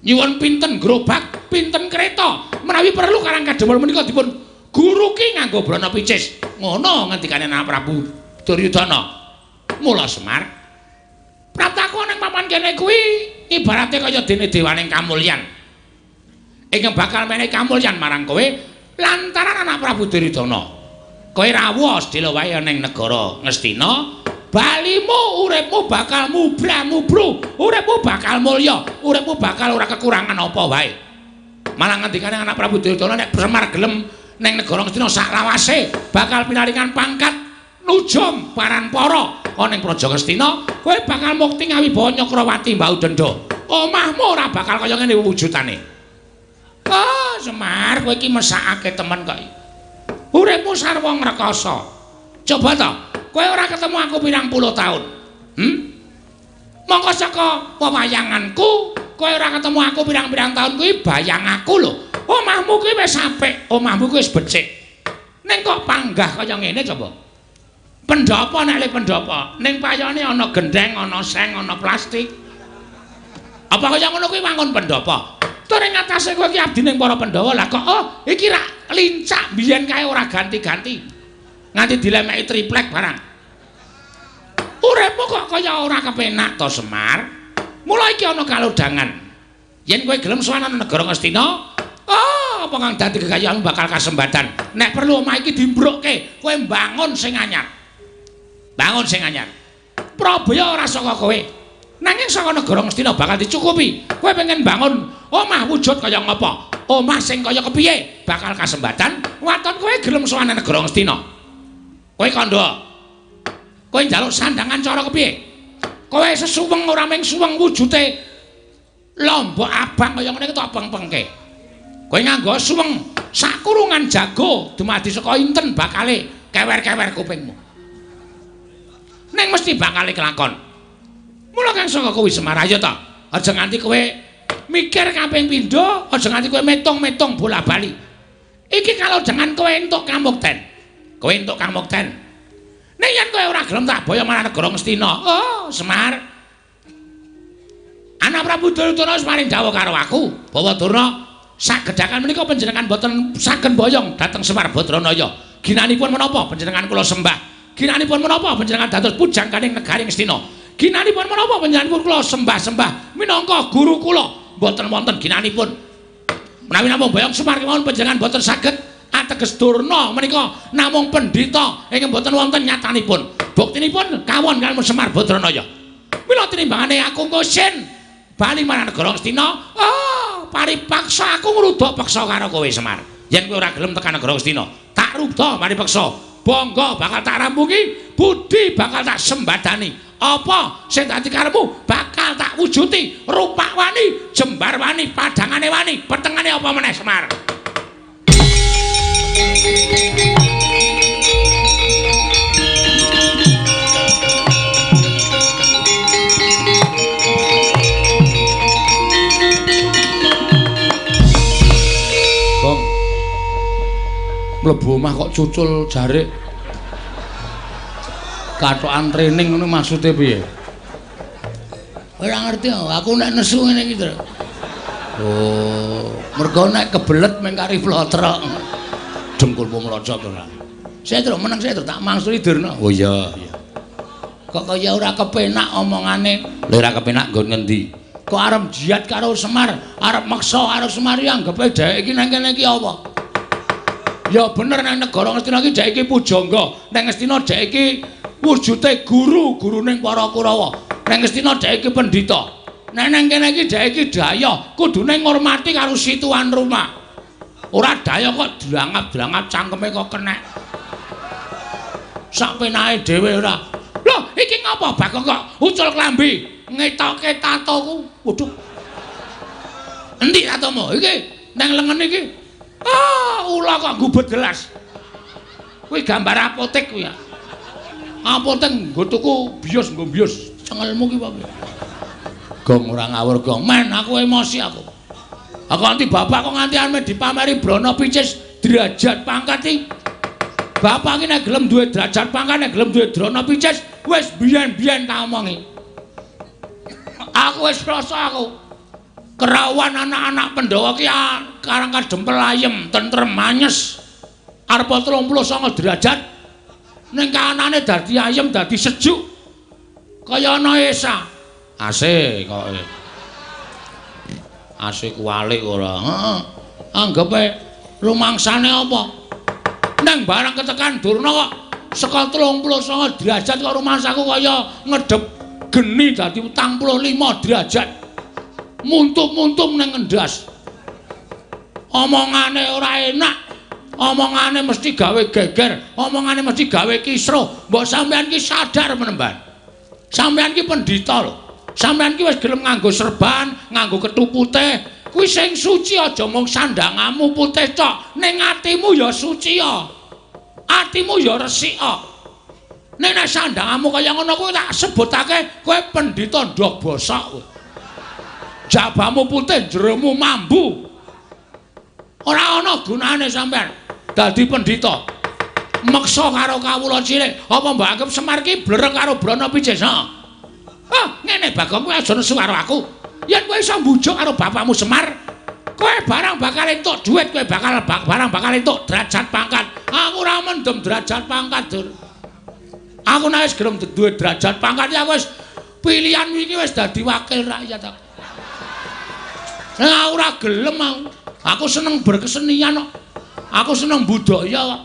Nyuwun pinten gerobak, pinten kereta, menawi perlu Karang Kadempel menika dipun guruki nganggo brana picis. Ngono ngendikane Anak Prabu Duryudana. Mula Semar, praptaku ning papan kene kuwi ibarate kaya dene dewaning kamulyan. Ingkang bakal menehi kamulyan marang kowe lantaran Anak Prabu Duryudana. Kowe rawuh sedhela wae ning negara Ngastina, balimu uripmu bakal mubra-mubru, uripmu bakal mulya, uripmu bakal ora kekurangan apa wae. Malah ngendikane Anak Prabu Duryudana nek Semar gelem ning negara Ngastina saklawase bakal pinaringan pangkat nujum paranpara ana ning Praja Ngastina, kowe bakal mukti ngawibawa Nyakrawati Mbau Denda. Omahmu ora bakal kaya ngene wujudane. Oh, Semar, kowe iki mesakake temen kok. Uripmu sarwa ngrekasa. Coba to, kowe ora ketemu aku pirang puluh taun. Mongko saka pewayanganku, kowe ora ketemu aku pirang-pirang taun kuwi bayang aku lho. Omahmu kuwi wis apik, omahmu kuwi wis becik. Ning kok panggah kaya ngene coba. Pendhapa nek le pendhapa, ning payone ana gendheng, ana seng, ana plastik. Apa kaya ngono kuwi wangun pendhapa? Tur ing atase kowe iki abdi ning para Pandhawa. Lah kok oh iki rak lincak biyen kae ora ganti-ganti. Nganti dilemeki triplek barang. Uripmu kok kaya ora kepenak to Semar? Mula iki ana kalodhangan. Yen kowe gelem sowan ana negara Ngastina, oh apa kang dadi kekayaanmu bakal kasembatan. Nek perlu omah iki dimbrukke, kowe mbangun sing anyar. Bangun sing anyar. Prabaya ora saka kowe. Nanging saka negara Ngastina bakal dicukupi. Kowe pengen bangun omah wujud kaya ngapa? Omah sing kaya kepiye bakal kasembatan. Waton kowe gelem sowan negara Ngastina. Kowe kandha. Kowe njaluk sandangan cara kepiye? Kowe sesuweng ora mung suweng wujute lombok abang kaya ngene iki tok peng-pengke. Kowe nganggo suweng sakurungan jago dumadi saka inten bakale kewer-kewer kupingmu. Ning mesti bakale kelakon. Mula kang saka kuwi Semar ayo to. Aja nganti kowe mikir kaping pindho, aja nganti kowe metung-metung bola-bali. Iki kalau jangan kowe entuk kamukten. Kowe entuk kamukten. Nek yen kowe ora gelem tak boyo marang negara Ngastina. Oh, Semar. Anak Prabu Duryudana wis paring dawuh karo aku, bahwa Durna sagedhakan menika panjenengan boten saged boyong dhateng Semar Badranaya. Ginanipun menapa panjenengan kula sembah? Ginanipun menapa panjenengan dados pujangganing negari Ngastina? Ginanipun menapa panjenenganipun kula sembah-sembah minangka guru kula? Mboten wonten ginanipun. Menawi namung boyong Semar kemawon panjenengan boten saged ateges Durna menika namung pendhita ingkang boten wonten nyatanipun. Buktinipun kawon kaliyan Semar Badranaya. Mila tinimbangane aku ngosin bali marang negara Ngastina, oh paripaksa aku ngrudha peksa karo kowe Semar. Yen kowe ora gelem tekan negara Ngastina, tak rudha paripeksa. Bangga bakal tak rampungi, budi bakal tak sembadani. Apa sing dadi karepmu bakal tak wujuti. Rupak wani, jembar wani, padangane wani, petengane apa meneh Semar. Gong. Mlebu omah kok cucul jarik. Kathokan training ngono maksude piye? Ora ngerti aku nek nesu ngene iki, Tru. Oh, mergo nek kebelet mung kari flotrok. Dengkulmu mlocot ora. Saya Tru meneng saya Tru tak mangsuli Durna. Oh iya. Kok kaya ora kepenak omongane. Lha ora kepenak nggon ngendi? Kok arep jiat karo Semar, arep meksa karo Semar anggepe dhek iki nang kene iki apa? Ya bener nang negara Ngastina iki dhek iki pujangga, nang Ngastina dhek iki wujute guru, gurune para Kurawa. Nang Ngastina dhek iki pendhita. Nek nang kene iki dhek iki dayah, kudune ngurmati karo si tuan rumah. Ora dayah kok drangap-drangap cangkeme kok kenek. Sak penake dhewe ora. Loh, iki ngapa Bagong kok ucul klambi ngetoke tatoku? Waduh. Endi tatomu? Iki nang lengen iki. Ah, ula kok gubet gelas. Kuwi gambar apotek kuwi ya. Apotek nggo tuku bios nggo bios. Cengelmu ki apa? Gong ora ngawur gong. Men aku emosi aku. Aku nganti bapak kok nganti arep dipameri Brana Picis derajat pangkat iki. Bapak iki nek gelem duwe derajat pangkat, nek gelem duwe Brana Picis, wis biyen-biyen tak omongi. Aku wis rasa aku. Kerawan anak-anak Pandhawa ki Karang Kadempel ayem, tentrem, anyes. Arep 39 derajat ning kahanane dadi ayem, dadi sejuk. Kaya ana esa. AC kok. AC kuwalik ora. Heeh. Anggepe rumangsane apa? Nang barang ketekan Durna kok saka 39 derajat kok rumangsaku kaya ngedep geni dadi 45 derajat. Muntum-muntum ning ngendas. Omongane ora enak. Omongane mesti gawe geger, omongane mesti gawe kisruh. Mbok sampean ki sadar menemban. Sampean ki pendhita lho. Sampean ki wis gelem nganggo serban, nganggo kethu putih. Kuwi sing suci aja mung sandangamu putih tok, ning atimu ya suci ya. Atimu ya resik ya. Nek nek sandangamu kaya ngono kuwi tak sebutake kowe pendhita ndog bosok kowe. Jabamu putih, jeromu mambu. Ora ana gunane sampean dadi pendhita. Meksa karo kawula cilik, apa mbok anggap Semar ki blereng karo Brana Picis? Heeh. Ah, ngene Bagong, kowe aja nesu karo aku. Yen kowe iso mbujuk karo bapakmu Semar, kowe barang bakal entuk dhuwit, kowe bakal barang bakal entuk derajat pangkat. Aku ora mendem derajat pangkat, Dur. Aku nek wis gelem duwe derajat pangkat, aku wis pilihan iki wis dadi wakil rakyat aku. Nah, ora gelem aku. Aku seneng berkesenian kok. Aku seneng budaya kok.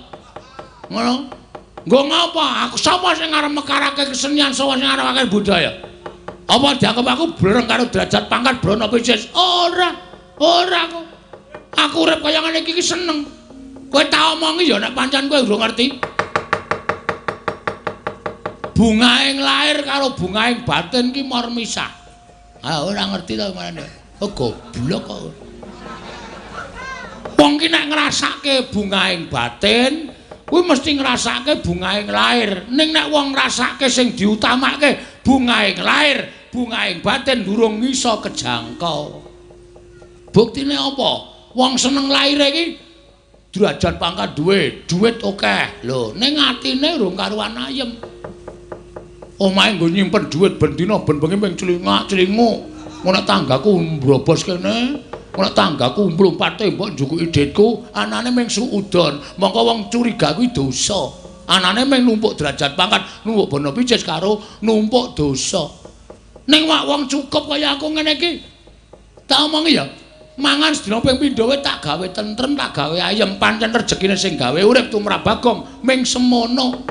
Ngono. Nggo ngapa? Aku sapa sing arep mekarake kesenian, sapa sing arep budaya? Apa dianggep aku blereng karo derajat pangkat Brana Picis? Ora. Ora aku. Aku urip kaya ngene iki seneng. Kowe tak omongi ya nek pancen kowe urung ngerti. Bungaing lahir karo bungaing batin ki mor misah. Ah, ora ngerti to marane. Oh goblok kok. Wong ki nek ngrasake bungaing batin, kuwi mesti ngrasake bungaing lahir. Ning nek wong ngrasake sing diutamake bungaing lahir, bungaing batin durung iso kejangkau. Buktine apa? Wong seneng lahire iki derajat pangkat duwe, duit akeh. Lho, ning atine urung karuan ayem. Omahe nggo nyimpen duit ben dina ben bengi ming clingak-clinguk. Ngono tanggaku mbrobos kene, ngono tanggaku mlumpat tembok njukuki dhitku, anane ming suudon. Mongko wong curiga kuwi dosa. Anane ming numpuk derajat pangkat, numpuk bono picis karo numpuk dosa. Ning wak wong cukup kaya aku ngene iki. Tak omongi ya, mangan sedina ping pindho wae tak gawe tentrem, tak gawe ayem, pancen rejekine sing gawe urip tumrap Bagong ming semono.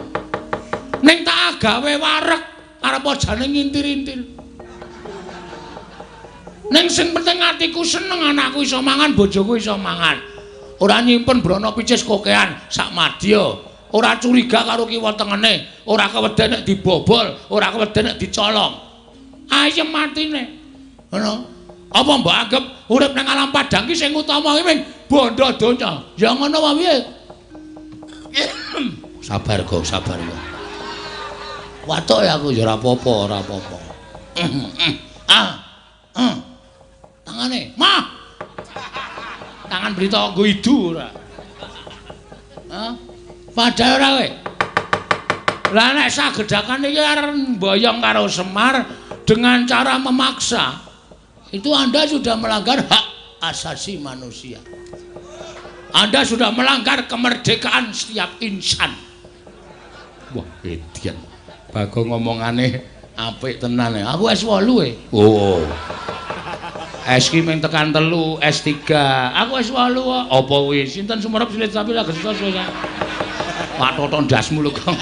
Ning tak gawe wareg arep jane ngintir-intir. Ning sing penting atiku seneng, anakku iso mangan, bojoku iso mangan. Ora nyimpen brana picis kokean sak madya. Ora curiga karo kiwa tengene, ora keweden nek dibobol, ora keweden nek dicolong. Ayem atine. Ngono. Apa mbok anggap urip nang alam padang ki sing utama ki ming bondo donya? Ya ngono wae piye? Sabar kok, sabar kok. Watuk ya aku ya ora apa-apa, ora apa-apa. Ah. Tangane, mah. Tangan brita nggo idu ora. Hah? Padahal ora kowe. Lah nek sagedhakan iki arep mboyong karo Semar dengan cara memaksa, itu Anda sudah melanggar hak asasi manusia. Anda sudah melanggar kemerdekaan setiap insan. Wah, edian. Bagong ngomongane apik tenan ya. Aku S8 e. Oh. S ki mung tekan 3, S3. Aku S8 kok. Apa kuwi? Sinten sumerep silit sapi lagi susah. Pak Toto ndasmu lho kok.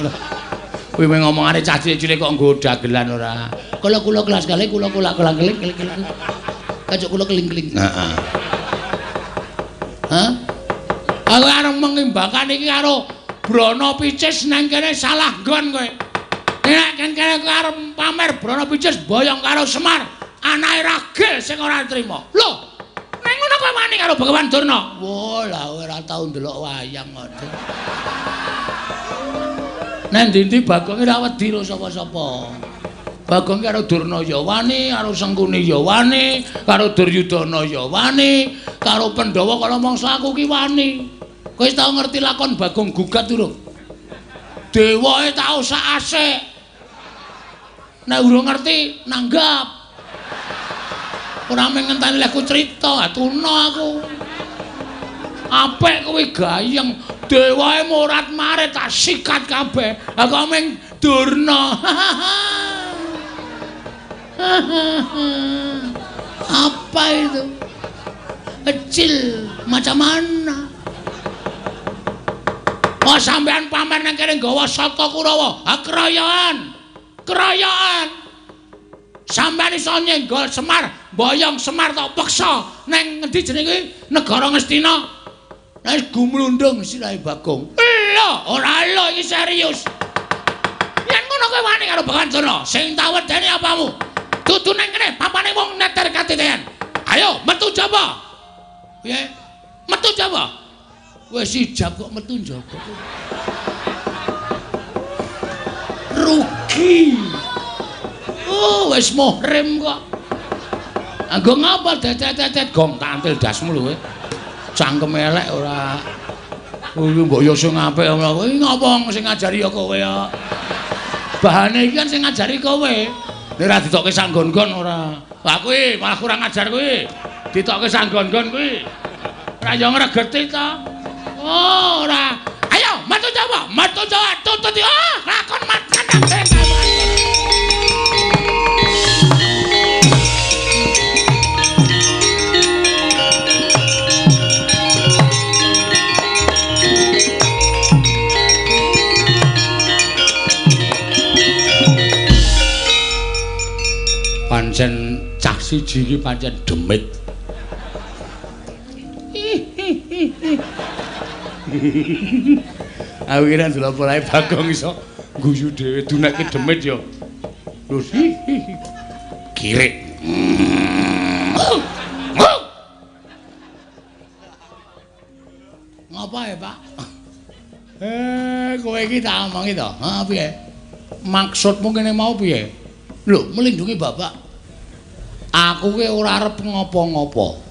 Kuwi mung ngomongane cah cilik-cilik kok nggo dagelan ora. Kula kula kelas kali kula kula kula keling keling keling. Kacuk kula keling-keling. Heeh. Hah? Aku arep mengimbakan iki karo Brana Picis nang kene salah nggon kowe. Nek kene kowe arep pamer Brana Picis boyong karo Semar, anake ragil sing ora trima. Lho, nek ngono kowe wani karo Begawan Durna? Wah, lah ora tau ndelok wayang kok. Nek ndi-ndi Bagong ora wedi karo sapa-sapa. Bagong karo Durna ya wani, karo Sengkuni ya wani, karo Duryudana ya wani, Karo Pandhawa kala mangsa aku ki wani. Kowe wis tau ngerti lakon Bagong Gugat durung? Dewae tau sak asik. Nek urung ngerti nanggap. Ora mung ngenteni lehku crita, atuna aku. Apik kowe gayeng, dewae morat-marit tak sikat kabeh. Aku mung Durna. Apa itu? Kecil macam mana? Oh sampean pamer nang kene nggawa sata Kurawa. Ha keroyokan. Keroyokan. Sampean iso nyenggol Semar, mboyong Semar tok peksa nang ngendi jenenge kuwi? Negara Ngastina. Nek gumlundung sirahe Bagong. Lho, ora lho iki serius. Yen ngono kowe wani karo Begawan Durna, sing tak wedeni apamu? Dudu nang kene papane wong neter katitean. Ayo metu jaba. Piye? Metu jaba. Wis ijab kok metu njaba. Rugi. Oh, wis muhrim kok. Anggo ngapa dedet-dedet gong tak antil dasmu lho kowe. Cangkem elek ora. Kuwi mbok yo sing apik ngono. Kuwi ngopo sing ngajari ya kowe ya. Bahane iki kan sing ngajari kowe. Nek ora ditokke sanggon-gon ora. Lah kuwi malah kurang ajar kuwi. Ditokke sanggon-gon kuwi. Ora yo ngregeti ta. Oh, ora. Ayo, metu Jawa, metu Jawa, tutut yo. Lakon macan kabeh. Pancen cah siji iki pancen demit. Aku kira ndelok polahe Bagong iso guyu dhewe dunekke demit ya. Terus kirik. Ngapa ya, Pak? Kowe iki tak omongi to. Ha piye? Maksudmu kene mau piye? Lho, melindungi bapak. Aku ki ora arep ngopo-ngopo.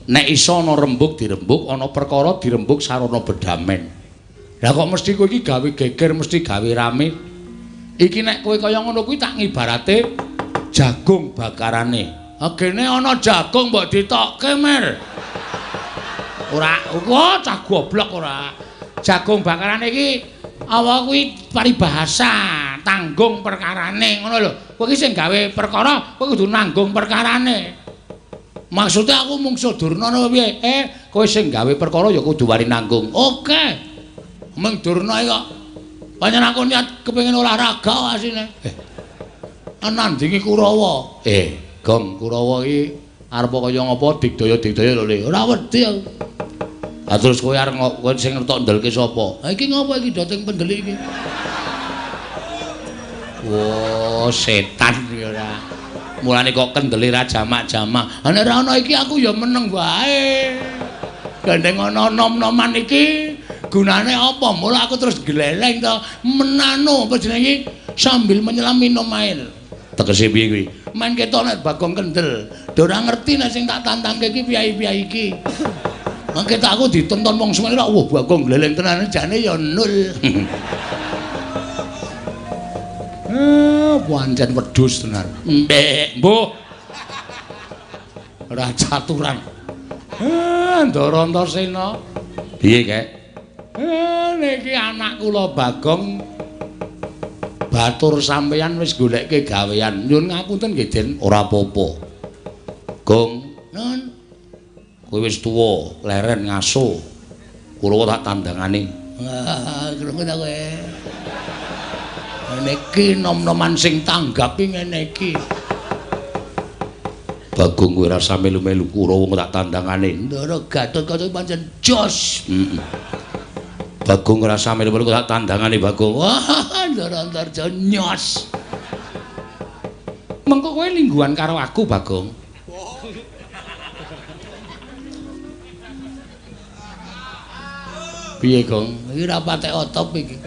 Nek iso ana rembug dirembug, ana perkara dirembug sarana bedamen. Lah kok mesti kowe iki gawe geger, mesti gawe rame. Iki nek kowe kaya ngono kuwi tak ngibarate jagung bakarane. Agene ana jagung mbok ditokke, Mer. Ora, kok cah goblok ora. Jagung bakarane iki apa kuwi paribahasa, tanggung perkarane ngono lho. Kowe iki sing gawe perkara, kowe kudu nanggung perkarane. Maksudnya aku mungsuh Durna apa piye? Kowe sing gawe perkara ya kudu wani nanggung. Oke. Mung Durna iki kok pancen aku niat kepengin olahraga asine. Nandingi Kurawa. Gong Kurawa iki arep kaya ngapa digdaya-digdaya lho Le. Ora wedi aku. Ha terus kowe arep kowe sing ngertok ndelke sapa? Ha iki ngapa iki doting pendelik iki? Wah, setan iki ora. Mulane kok kendele ra jamak-jamak. Ha nek ora ana iki aku ya meneng wae. Gandeng ana nom-noman iki gunane apa? Mula aku terus gleleng to menano apa jenenge sambil menyelam minum air. Tegese piye kuwi? Men ketok nek Bagong kendel. Do ora ngerti nek sing tak tantangke iki piye-piye iki. Mangke tak aku ditonton wong semene ora wah Bagong gleleng tenan jane ya nul. Pancen wedhus tenan. Mbek, mbuh. Ora caturan. Ndara Antasena. Piye, Kek? Niki anak kula Bagong batur sampeyan wis golekke gawean. Nyuwun ngapunten nggih, Den. Ora apa-apa. Gong, nun. Kowe wis tuwa, leren ngaso. Kula tak tandangane. Wah, krungu ta kowe. Ngene iki nom-noman sing tanggapi ngene iki. Bagong kowe rasa melu-melu Kurawa tak tandangane. Ndara Gatotkaca pancen jos. Heeh. Bagong rasa melu-melu tak tandangane Bagong. Wah, Ndara Antarja nyos. Mengko kowe lingguhan karo aku, Bagong. Piye, Gong? Iki ora patek otop iki.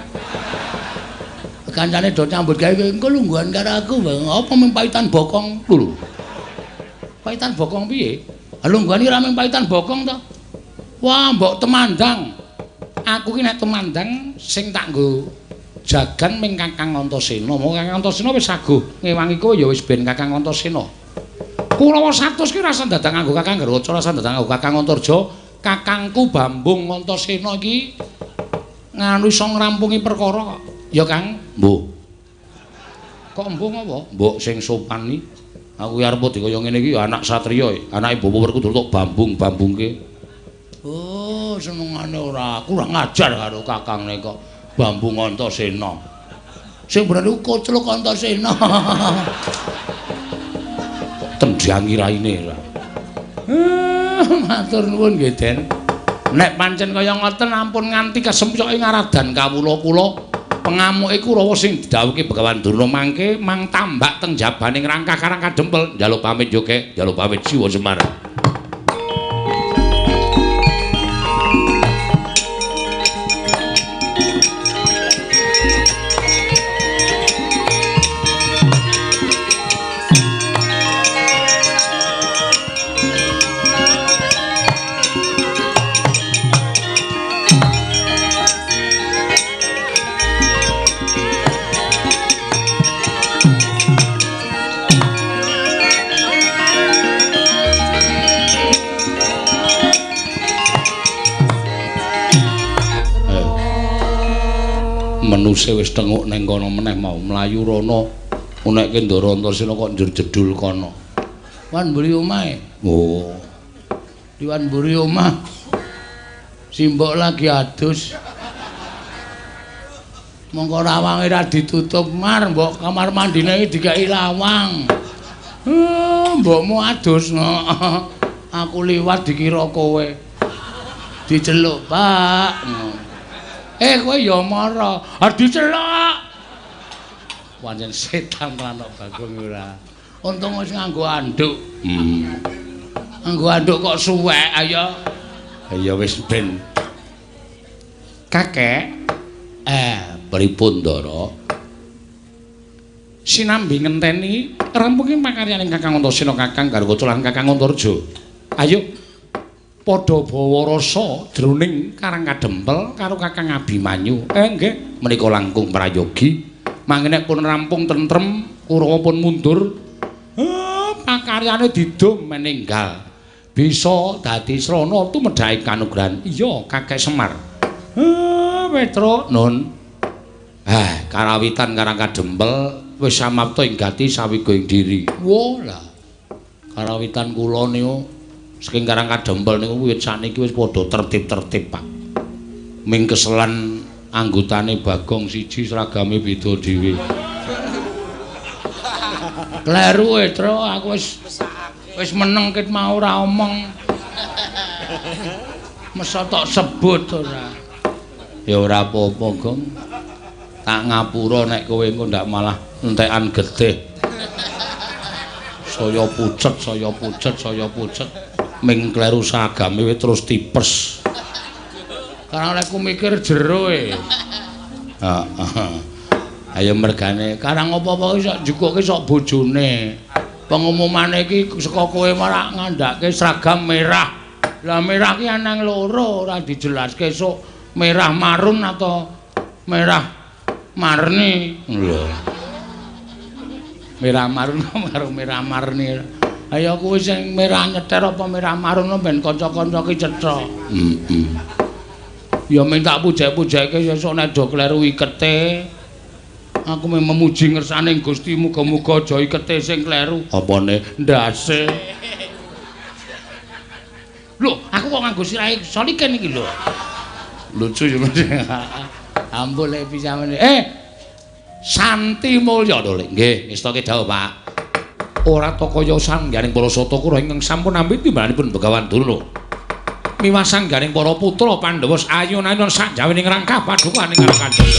Kancane do nyambut gawe engko lungguhan karo aku, Bang. Apa mung paitan bokong lho. Paitan bokong piye? Lungguhan iki ra mung paitan bokong to. Wah, mbok temandang. Aku ki nek temandang sing tak nggo jagan ming Kakang Antasena. Monggo Kakang Antasena wis saguh ngewangi kowe ya wis ben Kakang Antasena. Kurawa 100 ki rasa dadak nganggo Kakang Garwaca, rasa dadak nganggo Kakang Antarja. Kakangku Bambung Antasena iki nganu iso ngrampungi perkara kok. Ya Kang, mbuh. Kok mbuh apa? Mbok sing sopan iki. Aku arep dikaya ngene iki ya anak satriya, anake Bapak Werkudara tok bambung-bambungke. Oh, senengane ora kurang ajar karo kakangne kok Bambung Antasena. Sing bener iku Kocluk Antasena. Kok tendhangi raine ora. Matur nuwun nggih, Den. Nek pancen kaya ngoten ampun nganti kesempyoke ngaradan kawula kula. Pengamuke Kurawa sing didhawuhke Begawan Durna mangke mang tambak teng jabaning rangkah Karang Kadempel. Njaluk pamit yo, Kek. Njaluk pamit Siwa Semar. Menuse wis tenguk ning kono meneh mau mlayu rono unekke Ndara Antasena kok njur jedul kono. Wan mburi omahe. Oh. Diwan mburi omah. Simbok lagi adus. Mongko lawange ra ditutup mar, mbok kamar mandine iki dikeki lawang. Mbokmu adus. Aku liwat dikira kowe. Diceluk, Pak. Kowe ya mara. Ah diceluk. Pancen setan lan Bagong ora. Untung wis nganggo anduk. Nganggo anduk kok suwek ayo. Ya wis ben. Kakek, pripun Ndara? Sinambi ngenteni rampunge pakaryaning Kakang Antasena, Kakang Garwaca lan Kakang Antarja. Ayo padha bawa rasa jroning Karang Kadempel karo Kakang Abimanyu. Nggih, menika langkung prayogi. Mangke nek pun rampung tentrem, Kurawa pun mundur. Pakaryane didum meninggal. Bisa dadi srana tumedhake kanugrahan. Iya, Kakek Semar. Petruk nun. Karawitan Karang Kadempel wis samapta ing gati sawiga ing diri. Wah lah. Karawitan kula niku saking Karang Kadempel niku wiwit sakniki wis padha tertib-tertib, Pak. Ming keselan anggotane Bagong siji seragame beda dhewe. Kleru e, Tru, aku wis meneng ket mau ora omong. Mesa tok sebut ora. Ya ora apa-apa, Gong. Tak ngapura nek kowe engko ndak malah entekan getih. Saya pucet, saya pucet, saya pucet. Ming kleru seragame wis terus tipes. Karena olehku mikir jero e. Heeh. Ayo mergane karang apa-apa iki sok njukuke sok bojone. Pengumumane iki saka kowe marak ngandhake seragam merah. Lah merah ki anang loro ora dijelaske sok merah marun atau merah marni. Lho. Merah marun karo merah marni. Ayo kuwi sing merah nyeter apa merah marun ben kanca-kanca ki cetha. Heeh. Ya ming tak pujek-pujeke sesuk nek do kleru ikete. Aku mung memuji ngersane Gusti muga-muga aja ikete sing kleru. Apane? Ndase. Lho, aku kok nganggo sirahe Solikin iki lho. Lucu ya Mas. Ampun lek bisa meneh. Santi Mulya lho, Lek. Nggih, ngestoke dawuh, Pak. Ora ta kaya sangganing para sata kura ingkang sampun nampi timbalanipun Begawan Durna. Miwah sangganing para putra Pandhawa ayun-ayun sakjawining rangkah padukaning Karang Kadempel.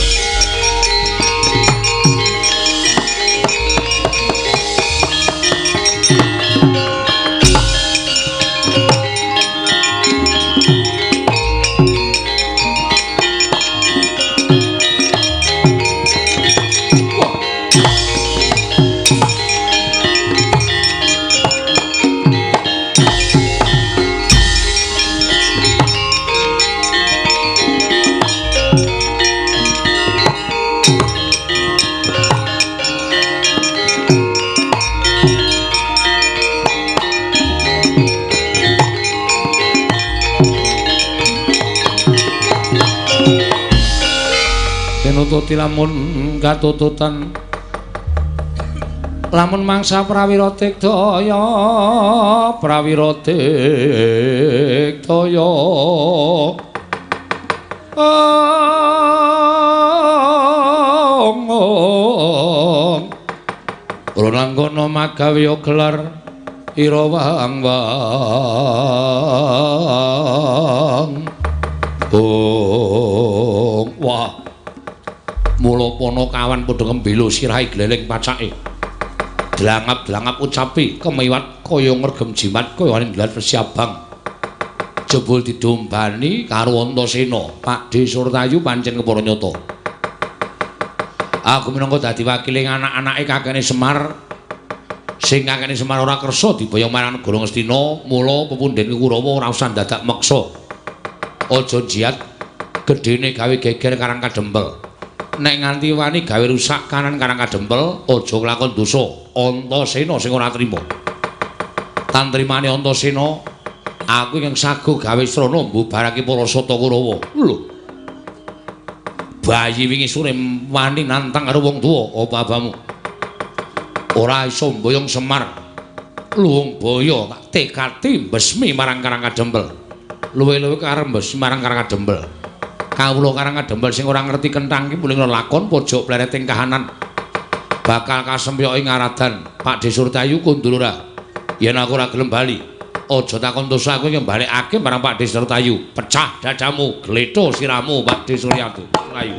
Tinututi lamun katututan lamun mangsa prawira tikdaya prawira tikdaya Prananggana magawe gelar ira wang wang. Oh, wah. Mula Panakawan padha ngembelo sirahe gleleng pacake. Dlangap-dlangap ucapi kemiwat kaya ngregem jimat kaya ndlat wesi abang. Jebul didombani karo Antasena, Pakdhe Surtayu pancen kepara nyata. Aku minangka dadi wakiling anak-anake kakene Semar. Sing kakene Semar ora kersa diboyong marang negara Ngastina, mula pepundhen Kurawa ora usah dadak meksa. Aja jiat gedene gawe geger Karang Kadempel. Nek nganti wani gawe rusak kanan Karang Kadempel, aja nglakon dosa. Antasena sing ora trima. Tantrimane Antasena, aku ingkang sago gawe srana mbubarake para sata Kurawa. Lho. Bayi wingi sore wani nantang karo wong tuwa, apa abamu? Ora iso mboyong Semar. Luwung boyo tak tekati mbesmi marang Karang Kadempel. Luwe-luwe karep mbesmi marang Karang Kadempel. Kawula Karang Kadempel sing ora ngerti kenthang iki muling lakon pojok plereting kahanan. Bakal kasempyok ing ngaradan. Pakdhe Surtayu kundul ora. Yen aku ora gelem bali, aja takon dosa aku ing balekake marang Pakdhe Surtayu. Pecah dadamu, gletho sirahmu Pakdhe Suryatu. Ayu.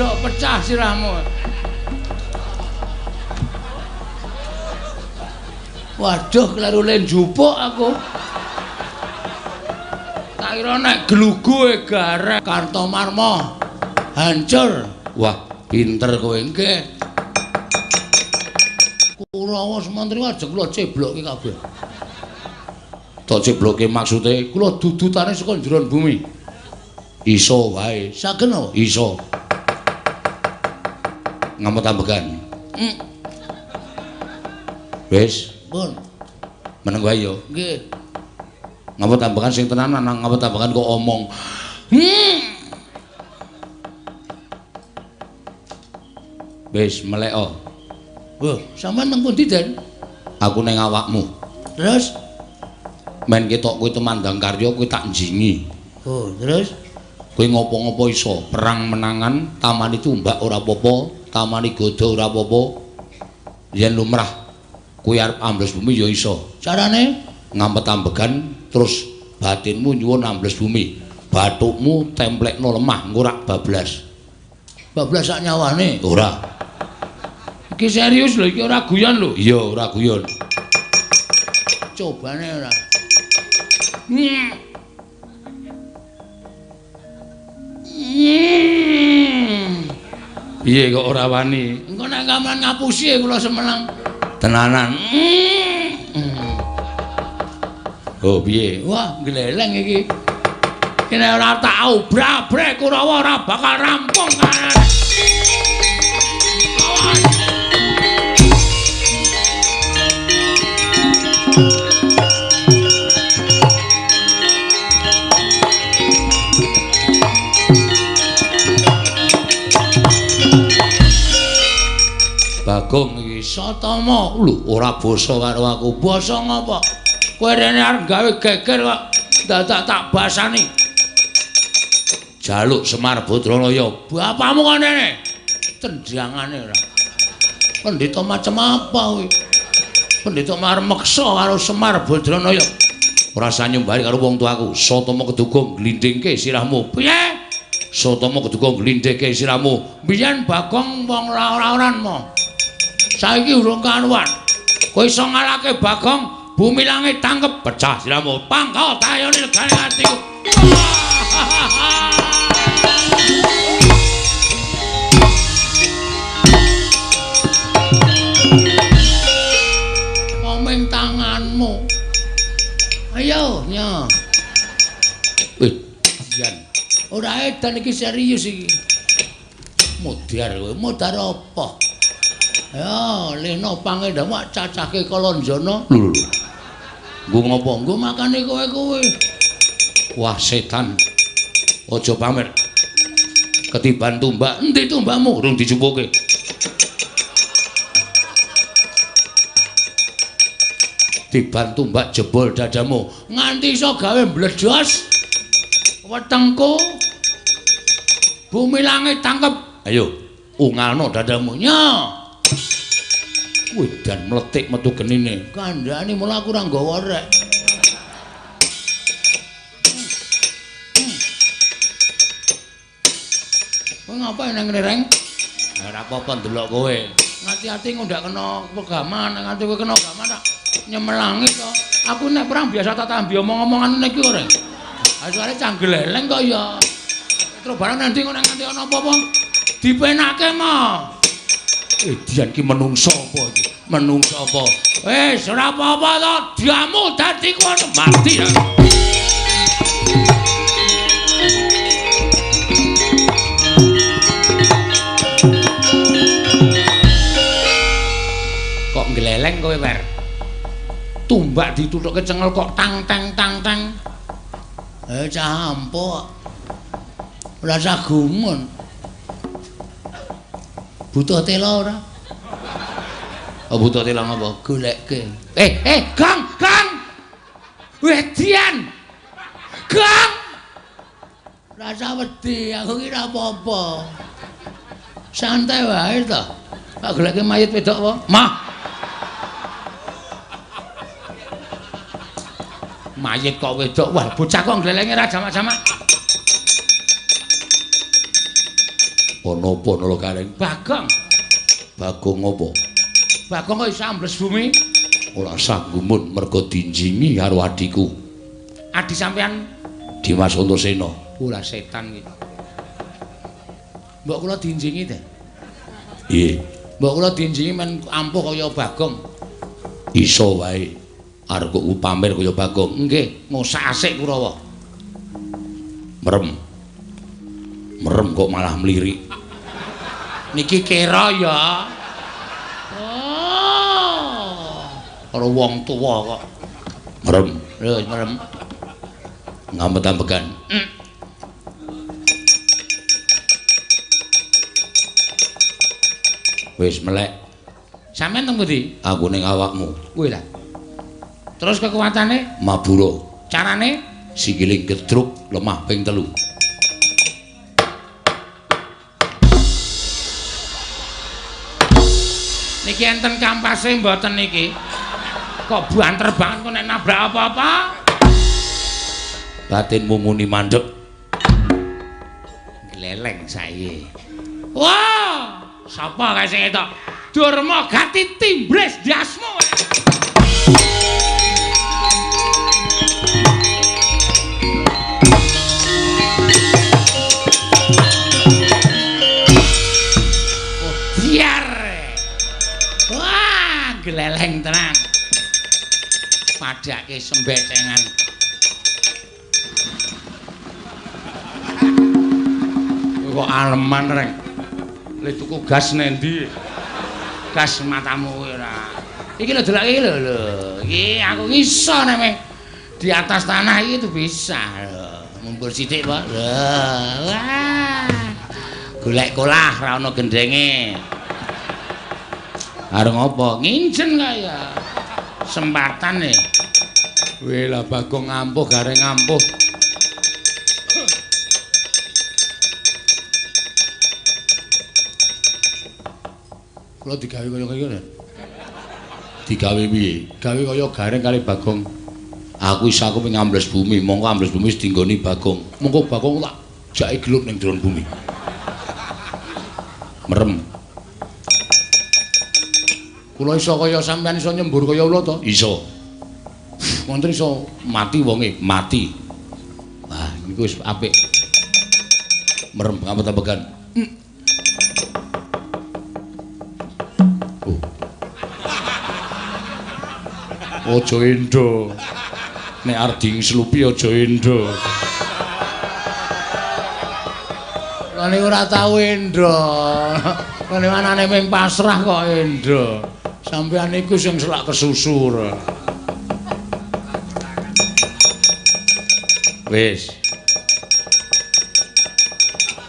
Besok pecah sirahmu. Waduh, kleru le njupuk aku. Tak kira nek glugu e gareng Kartomarma hancur. Wah, pinter kowe nggih. Kurawa Sumantri ajeng kula ceblokke kabeh. Tak ceblokke maksude kula dudutane saka njeron bumi. Iso wae. Saged napa? Iso. Ngamot ambegan. Wis, pun. Meneng wae ya. Nggih. Ngamot ambegan sing tenanan, ngamot ambegan kok omong. Wis meleko. Wah, sampean teng pundi, Den? Aku ning awakmu. Terus men ketok kowe tumandang karya kowe tak njingi. Oh, terus kowe ngopo-ngopo iso, perang menangan, tamani tumbak ora apa-apa, tamani goda ora apa-apa. Yen lumrah kowe arep ambles bumi ya iso. Carane ngampet ambegan terus batinmu nyuwun ambles bumi. Bathukmu templekno lemah engko rak bablas. Bablas sak nyawane? Ora. Iki serius lho, iki ora guyon lho. Iya, ora guyon. Cobane ora. Piye kok ora wani? Engko nek gamelan ngapusi kula semenang. Tenanan. Oh, piye? Wah, gleleng iki. Iki nek ora tak obrak-abrek Kurawa ora bakal rampung kan. Bagong iki Satama lho ora basa karo aku. Basa ngapa? Kowe rene arep gawe geger kok dadak tak basani. Jaluk Semar Badranaya. Bapakmu kok rene? Tendangane ora. Pendeta macam apa kuwi? Pendeta arep meksa karo Semar Badranaya. Ora usah nyumbari karo wong tuaku. Satama keduga glindhingke sirahmu. Piye? Satama keduga glindhingke sirahmu. Biyen Bagong wong ora-oran mo. Saiki urung karuan. Kowe iso ngalahke Bagong, bumi langit tangkep pecah sirahmu. Pangkal tayone legane atiku. Komeng tanganmu. Ayo, nya. Wih, jan. Ora edan iki serius iki. Modar kowe, modar apa? Ya, leno pangendamu cacahke Kalanjana. Lho lho. Nggo ngopo? Nggo makane kowe-kowe. Wah, setan. Aja pamer. Ketiban tumbak. Endi tumbakmu? Urung dijupuke. Tiban tumbak jebol dadamu. Nganti iso gawe mbledos wetengku. Bumi langit tangkep. Ayo, ungalno dadamu. Nya. Wedan mletik metu genine. Kandhane mula aku ora nggawa rek. Kowe ngapain nang ngene, Reng? Ora apa-apa ndelok kowe. Ngati-ati ngundak kena pegaman, nganti kowe kena gaman tak nyemelangi to. Aku nek perang biasa tak tambi omong-omongan ngene iki kok, Reng. Ha suarane canggeleleng kok ya. Terus barang nanti kok nganti ana apa-apa dipenake mo. Edian ki menungso apa iki? Menungso apa? Wis ora apa-apa to, diamu dadi kono mati ya. Kok ngleleng kowe, Wer? Tumbak dituthuke cengel kok tang tang tang tang. Eh cah ampuh. Ora usah gumun. Butuh tela ora? Oh, butuh tela ngapa? Goleke. Gang, Gang. Wedian. Gang. Rasa wedi, aku ki ora apa-apa. Santai wae to. Tak goleke mayit wedok apa? Mah. Mayit kok wedok. Wah, bocah kok nglelenge ra jamak-jamak. Ana apa Nala Gareng? Bagong. Bagong apa? Bagong kok iso ambles bumi? Ora usah gumun mergo dinjingi karo adhiku. Adi sampean Dimas Antasena. Ora setan iki. Mbok kula dinjingi ta? Nggih. Mbok kula dinjingi men ampuh kaya Bagong. Iso wae. Arep kok pamer kaya Bagong. Nggih, ngosak asik Kurawa. Merem. Merem kok malah mlirik. Niki kira ya. Oh. Karo wong tuwa kok. Merem. Lho, merem. Ngamet-ambekan. Wis melek. Sampeyan teng pundi? Aku ning awakmu. Kuwi lah. Terus kekuatane? Mabura. Carane? Sikile gedruk lemah ping 3. Niki enten kampase mboten niki? Kok banter banget kok nek nabrak apa-apa? Batinmu muni mandek. Gleleng saiki. Wah! Sapa kae sing etok? Durma gati timbres ndasmu. Oh, biar. Wah, gleleng tenan. Padake sembecengan. Kok aleman reng. Le tuku gas nendi? Gas matamu ora. Iki lho delok iki lho lho. Iki aku iso nek di atas tanah iki tuh bisa lho. Mumpur sithik, Pak. Lho. Wah. Golek kolah ra ono gendenge. Arep ngopo? Nginjen kaya. Sempatan e. Weh lah Bagong ampuh Gareng ampuh. Kula digawe kaya kaya. Digawe piye? Gawe kaya Gareng kali Bagong. Aku iso aku pengen ambles bumi, mongko ambles bumi wis dinggoni Bagong. Mongko Bagong tak jake gelut ning jero bumi. Merem. Kula iso kaya sampean iso nyembur kaya ula to? Iso. Wonten iso mati wonge, mati. Wah, niku wis apik. Merem ngapet-apegan. Oh. Aja endo. Nek arep dingslupi aja endo. Lah nek ora tau endo. Lah anane mung pasrah kok endo. Sampeyan iku sing selak kesusur. Wis.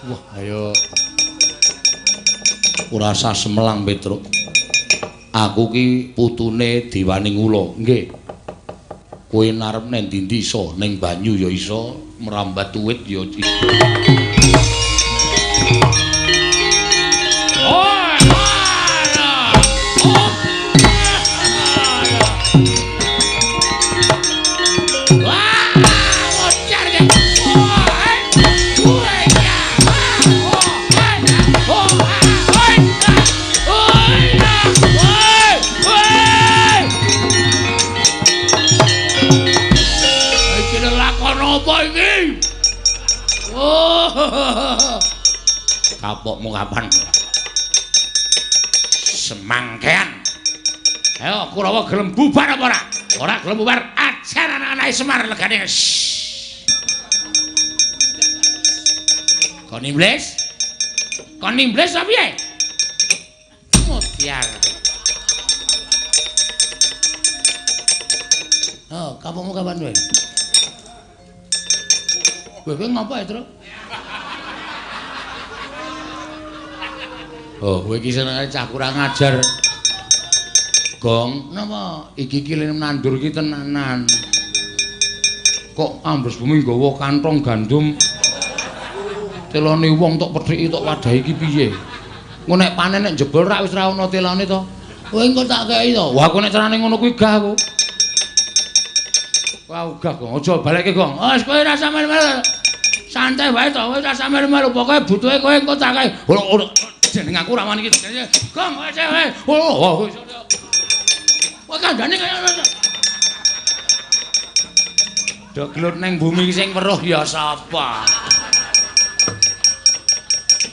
Wah, ayo. Ora usah semelang, Petruk. Aku ki putune Dewaning Ula. Nggih. Kowe arep nang ndi-ndi iso, ning banyu ya iso, merambat uwit ya iso. Kapokmu kapan? Semangkean. Ayo Kurawa gelem bubar apa ora? Ora gelem bubar, ajar anak-anake Semar legane. Kon iblis? Kon iblis apa piye? Mutiar. Oh, kapokmu kapan kowe? Kowe ngopo ya, Truk? Oh, kowe iki senengane cah kurang ajar. Gong, napa iki iki nandur iki tenanan. Kok ambles bumi nggawa kantong gandum. Telone wong tok pethiki tok wadahi iki piye? Engko nek panen nek jebol rak wis ra ono telone to. Kowe engko tak kei to. Wah, aku nek carane ngono kuwi gah aku. Wah, gah, Gong. Aja balekke, Gong. Wis kowe ora sampeyan. Santai wae to, wis sampe melu pokoke butuhe kowe engko tak kae. Ora jeneng aku ra wani iki. Gong wis wae. Oh. Kowe kandhane kaya ngono. Do gelut ning bumi sing weruh ya sapa?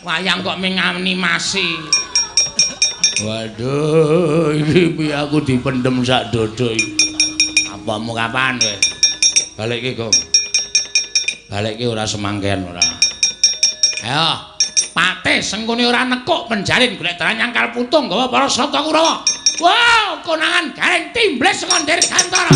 Wayang kok ming animasi. Waduh, iki piye aku dipendhem sak dodo iki. Apamu kapan kowe? Balikke, Gong. Balikke ora semangken ora. Ayo, Patih Sengkuni ora nekuk penjalin golek dalan nyangkal putung gawa para Sata Kurawa. Wow, konangan Gareng timbles saka Dirgantara.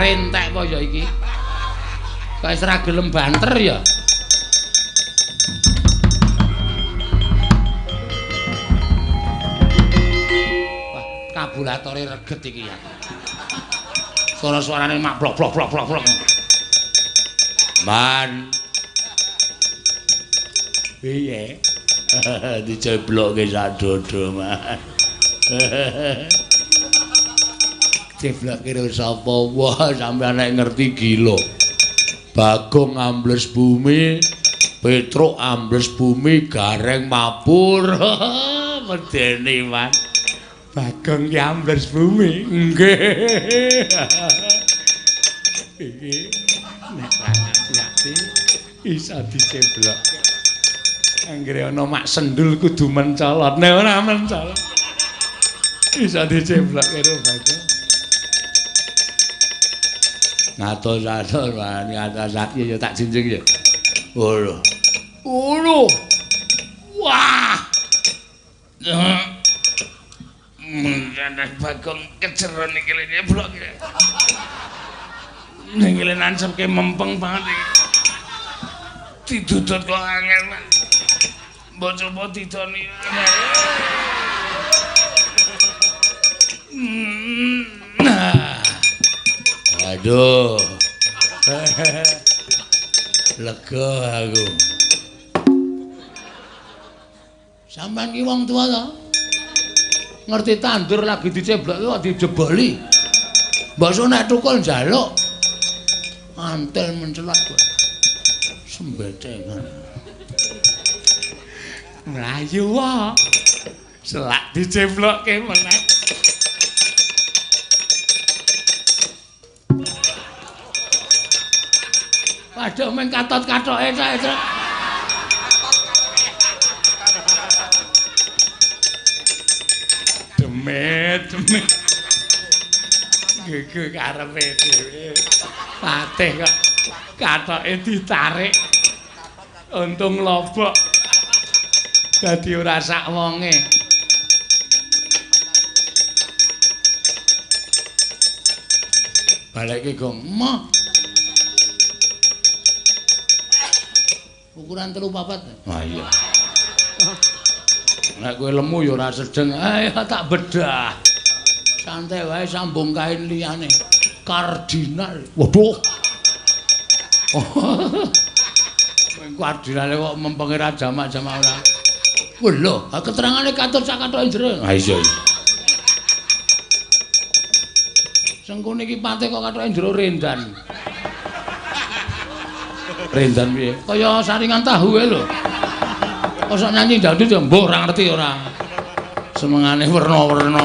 Entek apa ya iki? Kok wis ora gelem banter ya? Wah, kabulatore reget iki ya. Suara-suarane mak blok blok blok blok blok. Man. Piye? Diceblokke sak dodo, Man. Ceblok kira sapa wah sampean nek ngerti gila. Bagong ambles bumi, Petruk ambles bumi, Gareng mabur. Medeni, Man. Bagong ki ambles bumi. Nggih. Iki nek ati-ati iso diceblok. Anggere ana mak sendul kudu mencolot. Nek ora mencolot iso diceblok karo Bagong. Ngatos-atos wani atas ya tak jinjing ya. Ngono. Ngono. Wah. Mengene Bagong kejeron iki lene blok iki. Ning lene nancepke mempeng banget iki. Didudut kok angel, Mas. Mbok coba didoni. Nah. Aduh. Lega aku. Sampeyan ki wong tua to? Ngerti tandur lagi diceblok kok dijeboli. Mbok nek tukul njaluk. Antel mencelat kowe. Sembecengan. Mlayu wae. Selak diceblokke meneh. Waduh meng katot-katoke cak. Demit, demit. Gege karepe dhewe. Patih kok katoke ditarik. Untung lobok. Dadi ora sak wonge. Balekke Gong. Moh. Ukuran 3 4. Wah iya. Nek kowe lemu ya ora sedeng. Ayo tak bedah. Santai wae sambung kain liyane. Kardinal. Waduh. Kardinale kok mempenge ra jamak-jamak ora. Wah lho, keterangane katut sak kathoke jero. Ha iya. Sengkuni iki patih kok kathoke jero rendan. Rendan piye? Kaya saringan tahu wae lho. Kosok nyanyi dangdut ya mbuh ora ngerti ora. Senengane werna-werna.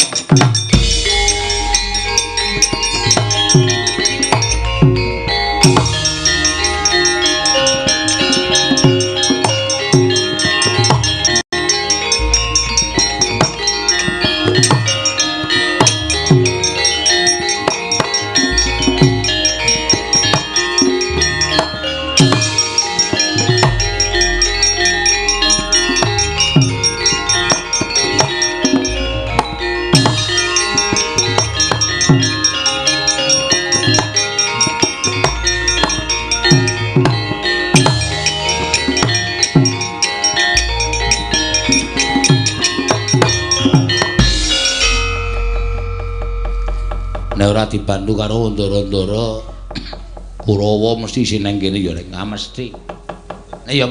Nek ora dibantu karo Ndara-ndara Kurawa mesti isih nang kene ya nek mesti. Ya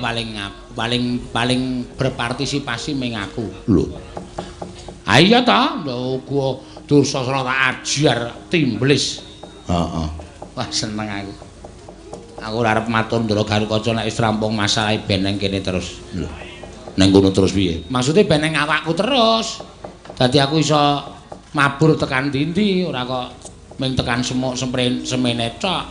paling berpartisipasi ming aku. Lho. Ha iya ta, lho gua Dursasana tak ajar timblis. Heeh. Wah seneng aku. Aku ora arep matur Ndara Garukaca nek wis rampung masalahe ben nang kene terus. Lho. Nang kono terus piye? Maksude ben nang awakku terus. Dadi aku iso mabur tekan ndi-ndi, ora kok ming tekan semuk semene tok.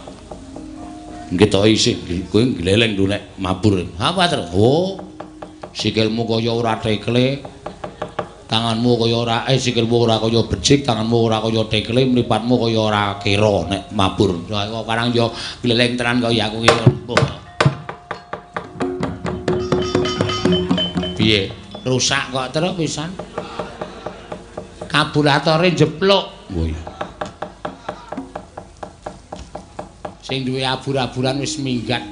Nggih to isih kowe gleleng lho nek mabur. Apa terus? Oh. Sikilmu kaya ora tekle. Tanganmu kaya ora sikilmu ora kaya becik, tanganmu ora kaya tekle, mripatmu kaya ora kira nek mabur. Kok karang yo gleleng tenan kaya aku iki. Piye? Rusak kok terus pisan. Karburatore jeplok. Oh iya. Sing duwe abur-aburan wis minggat.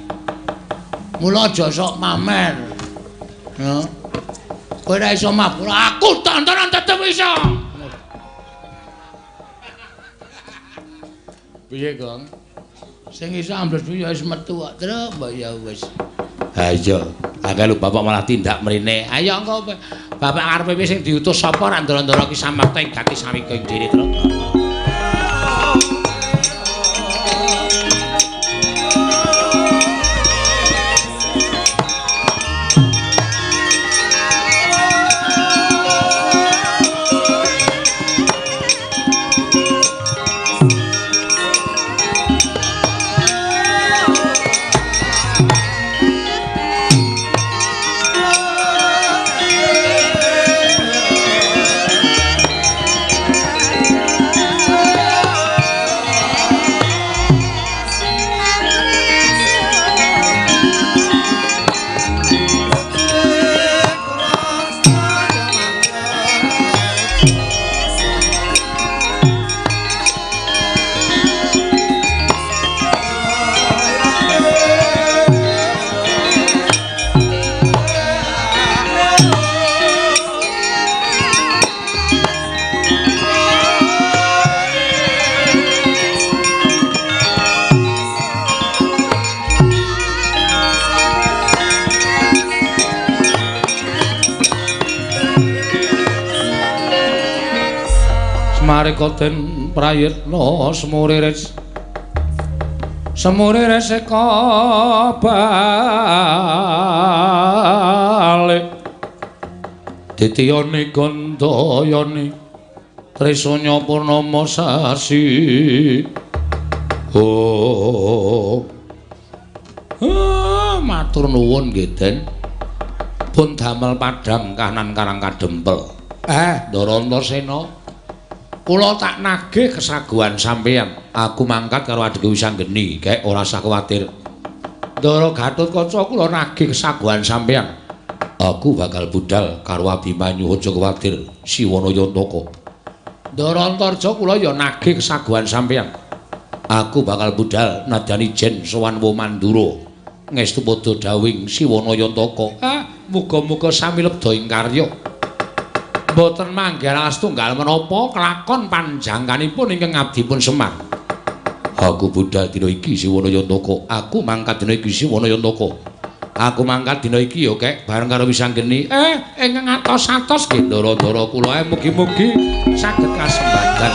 Mula aja sok pamer. Ya. Kowe ora iso mabur, aku tontonan tetep iso. Piye, Gong? Sing iso ambles ya wis metu kok, Truk, mbok ya wis. Ha iya, akeh lho bapak malah tindak mrene. Ayo engko bapak karepe sing diutus sapa ra ndara-ndara ki samarta ing gati sawika ing diri, Truk. Marika den prayitna semuriris semuriris eka balik ditiyani gandayani trisanya purnama sasi. Oh, matur nuwun nggih Den, pun damel padhang kahanan Karang Kadempel. Ndara Antasena, kula tak nagih kesaguhan sampeyan. Aku mangkat karo adike Wisanggeni, gek ora usah kuwatir. Ndara Gatotkaca kula nagih kesaguhan sampeyan. Aku bakal budal karo Abimanyu, aja kuwatir, Siwana Yantaka. Ndara Antarja kula ya nagih kesaguhan sampeyan. Aku bakal budal nadyan ijen sowan Womandura. Ngestu padha dawing Siwana Yantaka. Muga-muga sami lebda ing karya. Mboten manggih astunggal menapa kelakon panjangkanipun ingkang abdipun Semar. Aku budal dina iki Siwana Yantaka. Aku mangkat dina iki Siwana Yantaka. Aku mangkat dina iki ya kek bareng karo Wisanggeni. Ingkang atos-atos nggih ndara-ndara kula mugi-mugi saged kasembadan.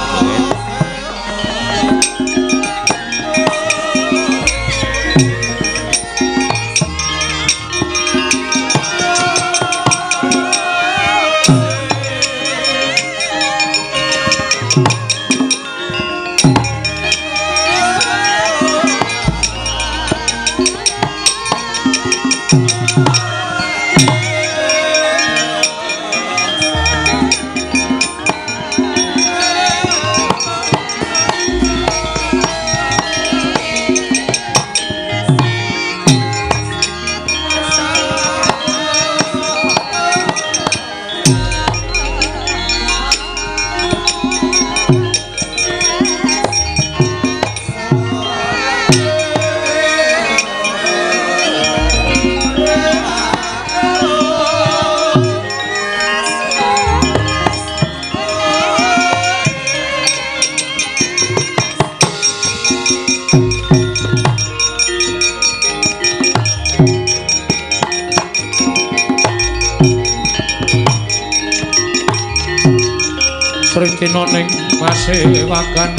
Tristina ning pasewagan.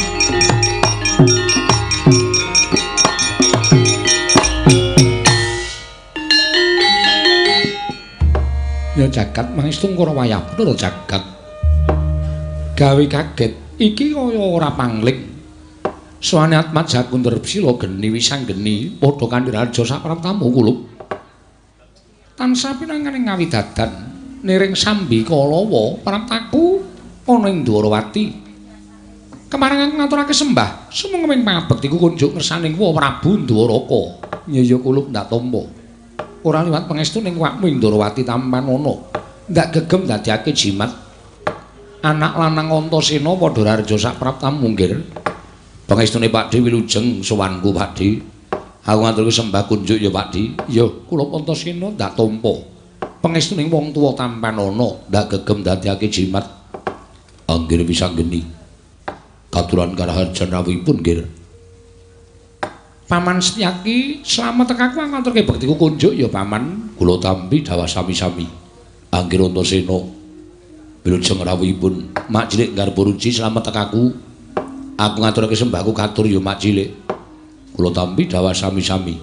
Ya jagat mangestu ngkara wayah bener jagat. Gawe kaget iki kaya ora pangling. Sowane Atmaja Kundarpsila geni wisanggeni padha kanthi raja sapraptamu kulup. Tansah pinanganing ngawidadan niring sambi kalawa praptaku ana ing Dwarawati. Kemarengan ngaturake sembah sumenging pangabektiku kunjuk ngersaning wa Prabu Ndwaraka. Ya ya kulup ndak tampa. Ora liwat pangestu ning wakmu ing Dwarawati tampanana. Ndak gegem dadekake jimat. Anak lanang Antasena padha raja sapraptamu nggir. Pangestune Pakdhe wilujeng sowanku Pakdhe. Aku ngaturke sembah kunjuk ya Pakdhe. Ya kula Antasena ndak tampa. Pangestune wong tuwa tampanana ndak gegem dadekake jimat. Anggir wisanggeni. Katuran karaharjan rawuhipun nggir. Paman Setyaki slamet tekaku ngaturke bektiku kunjuk ya paman. Kula tampi dawah sami-sami. Anggir Antasena wilujeng rawuhipun. Mak cilik Garba Ruci slamet tekaku. Aku ngaturake sembahku katur ya mak cilik. Kula tampi dawah sami-sami.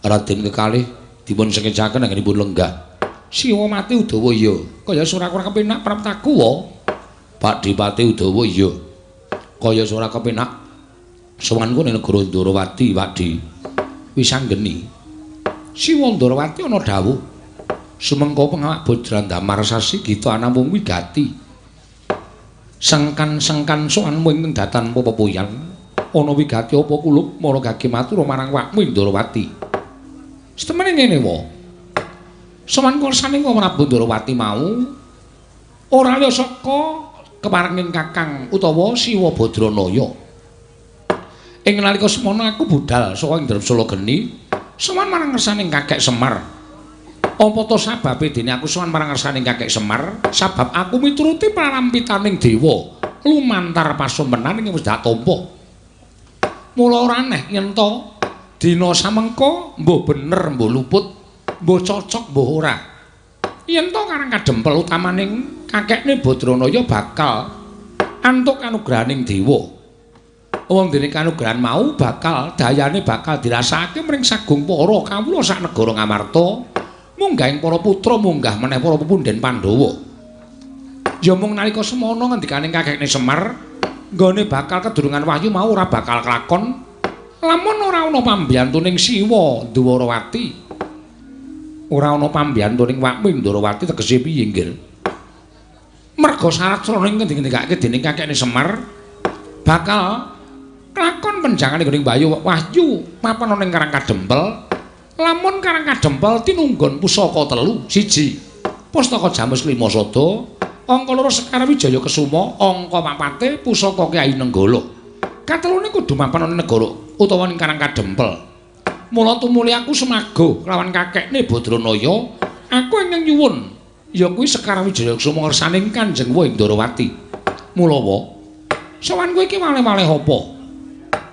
Raden kekalih dipun sekecaken anggenipun lenggah. Siwa mati Udawa ya. Kaya ora ora kepenak praptaku wa. Pakdhe Pati Udawa ya. Kaya ora kepenak sowanku ning negara Ndorowati Pakdhe. Wisanggeni. Siwa Ndorowati ana dawuh. Sumengko pengawak Bajrandamar sasi gita anamung wigati. Sengkan-sengkan sowanmu ing datan pepepuyan ana wigati apa kulup mara gage matur marang wakmu Ndorowati. Setemene ngene wa. Sowan kersane Prabu Ndorowati mau ora liya saka keparenging Kakang utawa Siwa Badranaya. Ing nalika semono aku budal saka ing Drepsala Geni sowan marang ngersaning Kakek Semar. Apa to sababe dene aku sowan marang ngersaning Kakek Semar? Sabab aku mituruti praраmpitaning dewa lumantar pasumpenan ing wis dak tampa. Mula ora aneh yen to dina samengko mbuh bener mbuh luput, mbuh cocok mbuh ora. Yen to Karang Kadempel utamaning kakekne Badranaya bakal antuk kanugrahaning dewa. Wong dene kanugrahan mau bakal dayane bakal dirasakake mring sagung para kawula sak negara Ngamarta. Munggahing para putra munggah meneh para pepundhen Pandhawa. Ya mung nalika semono ngendikaning kakekne Semar, nggone bakal kedurungan wahyu mau ora bakal kelakon lamun ora ana pambiyantuning Siwa Ndwarawati. Ora ana pambiyantuning wakmu Ndwarawati tegese piye nggir? Merga syarat srana ing ngendikake dening kakekne Semar bakal kelakon penjangane gone wahyu mapan ana ing Karang Kadempel. Lamun Karang Kadempel tinunggon pusaka telu, siji Pustaka Jamus Lima Sada, angka loro Sekar Wijaya Kesuma, angka papate pusaka Kyai Nenggala. Katelune kudu mapan ana negara utawa ning Karang Kadempel. Mula tumuli aku semago kelawan kakekne Badranaya, aku ingkang nyuwun ya kuwi Sekar Wijaya Kesuma ngersaning Kanjeng Wa Ndorowati. Mula wa sowan kowe iki malih-malih apa?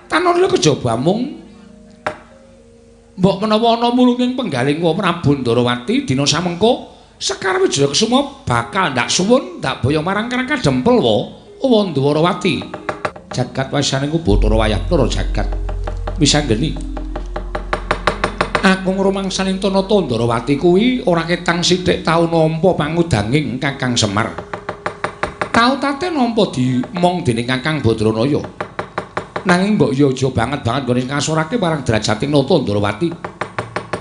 Tanpa kejaba mung mbok menawa ana mulunging penggaling wa Prabu Ndorowati dina samengko Sekar Wijaya Kesuma bakal ndak suwun ndak boyong marang Karang Kadempel wa wa Ndorowati. Jagat wasaning Bathara wayah loro jagat wisanggeni. Aku ngrumangsani Tanata Ndorowati kuwi ora ketang sithik tau nampa pangudanging Kakang Semar. Tau tate nampa dimong dening Kakang Badranaya. Nanging mbok ya aja banget-banget nggone ngasorake marang derajating Nata Ndorowati.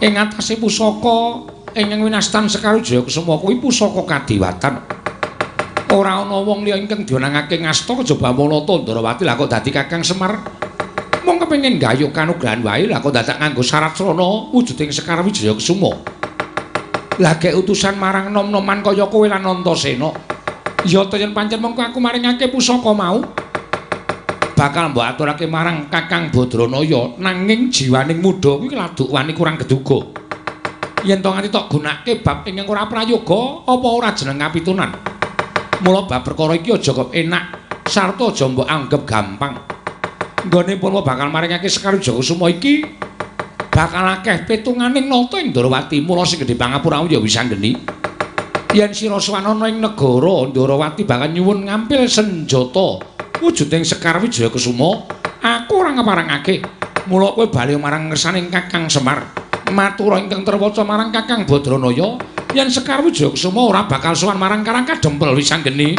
Ing atase pusaka ingkang winastan Sekar Wijaya Kesuma kuwi pusaka kadiwatan. Ora ana wong liya ingkang diwenangake ngasta kejaba Nata Ndorowati lah kok dadi Kakang Semar. Mung kepengin gayuh kanugrahan wae lah kok dadak nganggo syarat srana wujuding Sekar Wijaya Kesuma. Lah gek utusan marang nom-noman kaya kowe lan Antasena. Ya ta yen pancen mengko aku maringake pusaka mau bakal mbok aturake marang Kakang Badranaya, nanging jiwaning muda kuwi laduk wani kurang geduga. Yen to nganti tok gunake bab ingkang ora prayoga apa ora jeneng kapitunan. Mula bab perkara iki aja kok enak sarta aja mbok anggep gampang. Nggone pun bakal maringake Sekar Wijaya Kesuma iki bakal akeh pitunganing nata ing Ndorowati. Mula sing gedhe pangapuramu ya Wisanggeni. Yen sira sowan ana ing negara Ndorowati bakal nyuwun ngampil senjata wujuding Sekar Wijaya Kesuma, aku ora ngeparengake. Mula kowe bali marang ngersaning Kakang Semar, matura ingkang terwaca marang Kakang Badranaya yen Sekar Wijaya Kesuma ora bakal sowan marang Karang Kadempel Wisanggeni.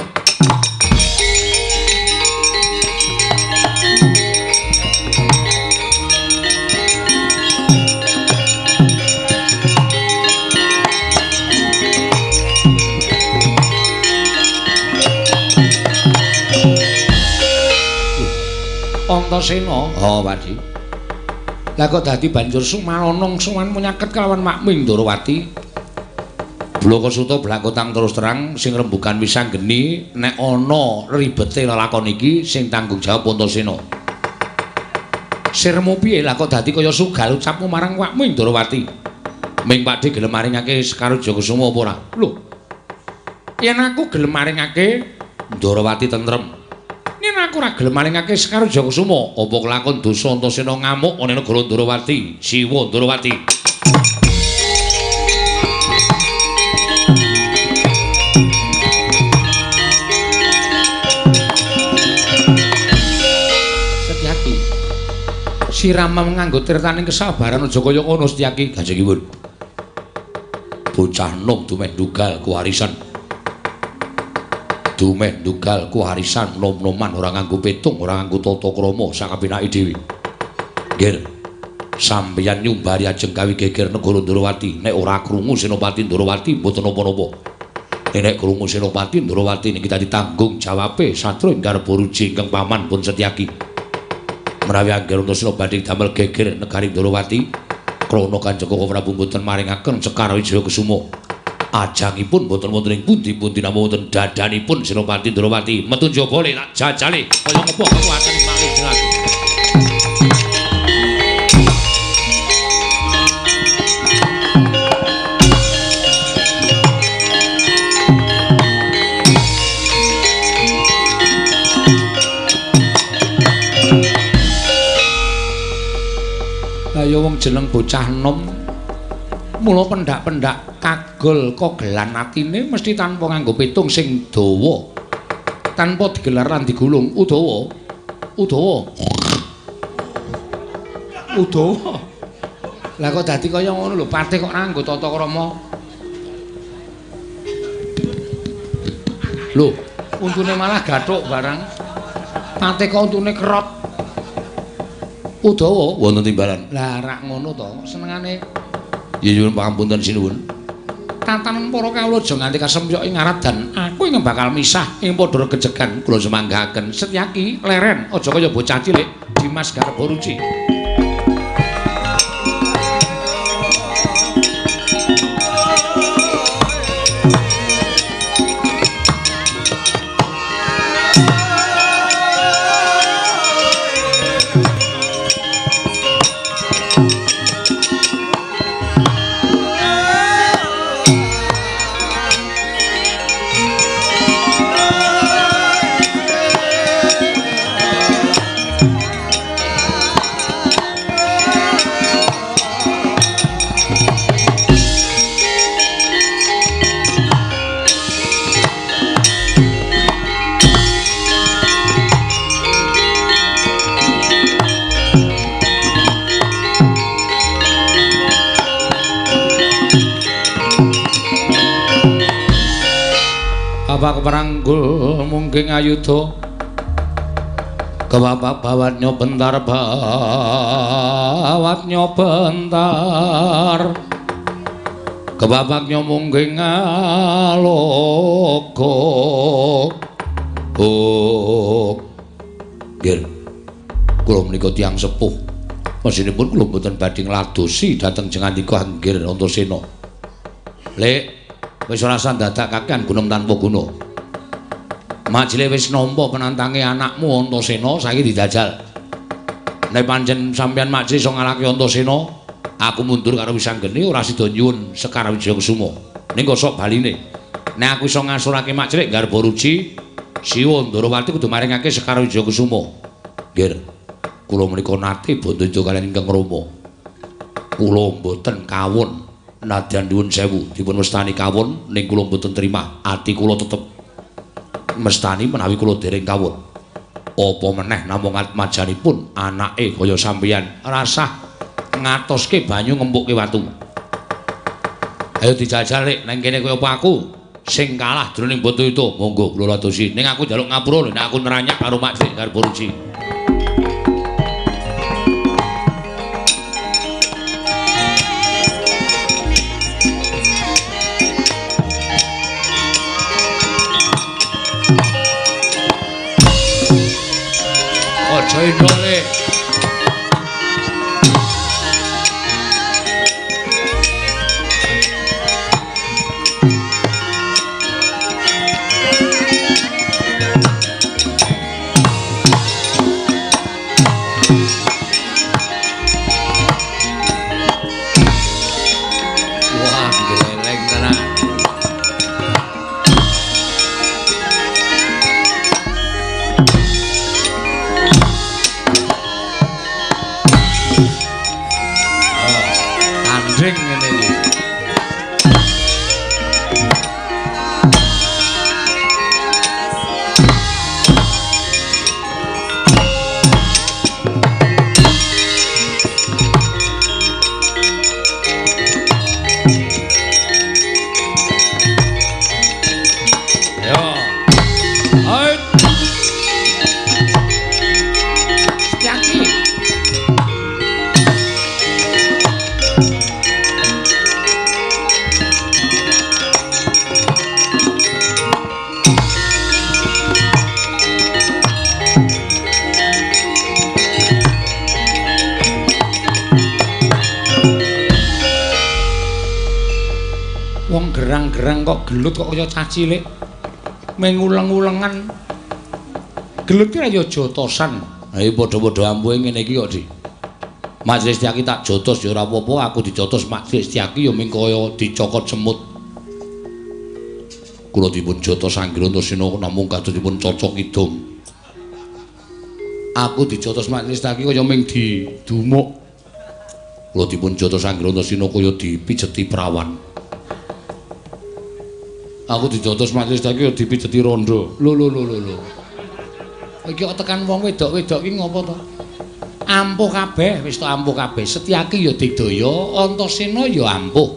Antasena, oh Pakdi. Lah kok dadi banjur sumanonong sowan munyaket kelawan makmu ing Ndorowati. Blakasuta blakotang terus terang sing rembugan Wisanggeni nek ana ribete lelakon iki sing tanggung jawab Antasena. Sirmu piye lah kok dadi kaya sugal ucapmu marang wakmu ing Ndorowati? Ming Pakdi gelem maringake Sekar Wijaya Kusuma apa ora? Lho. Yen aku gelem maringake Ndorowati tentrem. Yen aku ora gelem maringake Sekar Wijaya Kusuma, apa kelakon dosa Antasena ngamuk ana negara Ndorowati, Siwa Ndorowati. Setyaki. Sirama nganggo tirtaning kesabaran aja kaya ngono Setyaki. Kanjengipun. Bocah nom dumeh ndugal kuwarisan. Dumeh ndugal kuwarisan nom-noman ora nganggo petung, ora nganggo tata krama sakapenake dhewe. Nggih. Sampeyan nyumbari ajeng gawe geger negara Ndorowati, nek ora krungu Senopati Ndorowati mboten napa-napa. Nek krungu Senopati Ndorowati niki dadi tanggung jawabe satru ing garba ruji ingkang paman pun Setyaki. Menawi angger Antasena badhe damel geger negari Ndorowati, krana Kanjeng Koko Prabu mboten maringaken Sekar Wijaya Kusuma. Ajangipun mboten wonten ing pundi-pundi namung wonten dadanipun Senopati Ndorowati. Metu njaba le tak jajale kaya ngapa kekuatan malih lagi. Lah ya wong jeneng bocah enom mula pendak-pendak kagol kogelan atine mesti tanpa nganggo pitung sing dawa, tanpa digelar lan digulung. Udawa, udawa, udawa. Lah kok dadi kaya ngono lho, patih kok nganggo tata krama. Lho, untune malah gathuk barang. Patih kok untune kerot. Udawa wonten timbalan. Lah rak ngono to, senengane. Ya nyuwun pangapunten sinuwun. Tatanan para kawula aja nganti kasempyok ing aradan. Aku ing bakal misah ing padha regejegan kula semanggaken. Setyaki leren aja kaya bocah cilik Dimas Garba Ruci. Bapak peranggul mungkin ayuda kebapak bawatnya bentar bawatnya bentar kebabaknya mungkin ngalogo. Oh nggih, kula menika tiyang sepuh, mesinipun kula mboten badhe ngladosi dhateng jengandika Anggir Antasena. Lek wis ora usah dadak kakean gunem tanpa guna. Majile wis nampa penantange anakmu Antasena, saiki dijajal. Nek pancen sampeyan Makcil iso ngalahke Antasena, aku mundur karo Wisanggeni ora sida nyuwun Sekar Wijaya Kusuma. Ning kosok baline. Nek aku iso ngasurake Makcil Garba Ruci, Siwa Ndorowati kudu maringake Sekar Wijaya Kusuma. Nggih. Kula menika nate bandha kaliyan ingkang Rama. Kula mboten kawon Nadyan nyuwun sewu dipun mestani kawon ning kula mboten terima. Ati kula tetep mestani menawi kula dereng kawon. Apa meneh namung atmajanipun anake kaya sampeyan rasah ngatoske banyu ngempukke watu. Ayo dijajal rek nang kene kowe apa aku sing kalah jroning Bratayuda. Monggo kula ladosi. Ning aku njaluk ngapura nek aku neranyak karo Mak Dik Garboruci. Aja indole. Wah, geleleng tenan. Tanding ngene iki. Yo. Hai. Setyaki. Wong gerang-gerang kok gelut kok kaya cah cilik. Menguleng-ulengan. Gelut ki ra ya jotosan. Ha iki padha-padha ampuhe ngene iki kok, Dik. Mas Setyaki tak jotos ya ora apa-apa, aku dijotos Mak Setyaki ya ming kaya dicokot semut. Kula dipun jotos Anggir Antasena namung kados dipun cocok idung. Aku dijotos Mak Setyaki kaya ming didumuk. Kula dipun jotos Anggir Antasena kaya dipijeti prawan. Aku dijotos Mak Setyaki ya dipijeti rondo. Lho lho lho lho. Iki kok tekan wong wedok-wedok iki ngopo to? Ampuh kabeh, wis to ampuh kabeh. Setyaki ya digdaya, Antasena ya ampuh.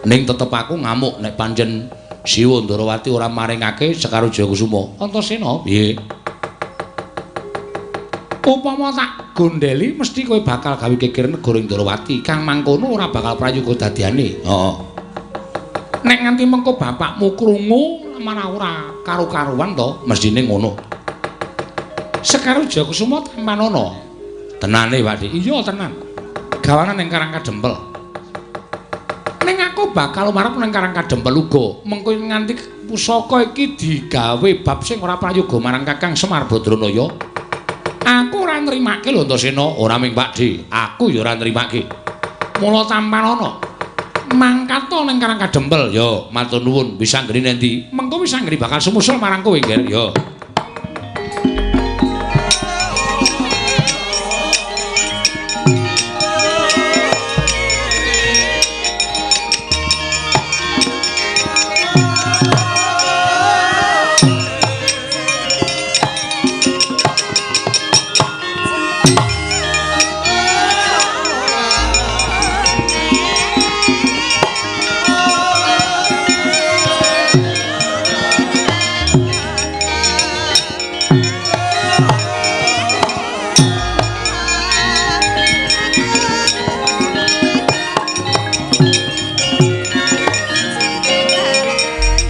Ning tetep aku ngamuk nek pancen Siwa Ndarawati ora maringake Sekar Wijaya Kusuma. Antasena, piye? Upama tak gondeli mesti kowe bakal gawe geger negara Ndarawati. Kang mangkono ora bakal prayoga dadiane. Heeh. Nek nganti mengko bapakmu krungu malah ora karu-karuan to, mestine ngono. Sekar Wijaya Kusuma tampanana. Tenane, Pak Dik. Iya, tenan. Gawanan ning Karang Kadempel. Ning aku bakal marep ning Karang Kadempel uga. Mengko nganti pusaka iki digawe bab sing ora prayoga marang Kakang Semar Badranaya. Aku ora nrimake lho Antasena, ora ming Pak Dik, aku ya ora nrimake. Mula tampanana. Mangkat to ning Karang Kadempel. Ya, matur nuwun. Wis anggere nendi? Mengko wis anggere bakal sumusul marang kowe, Nger. Ya.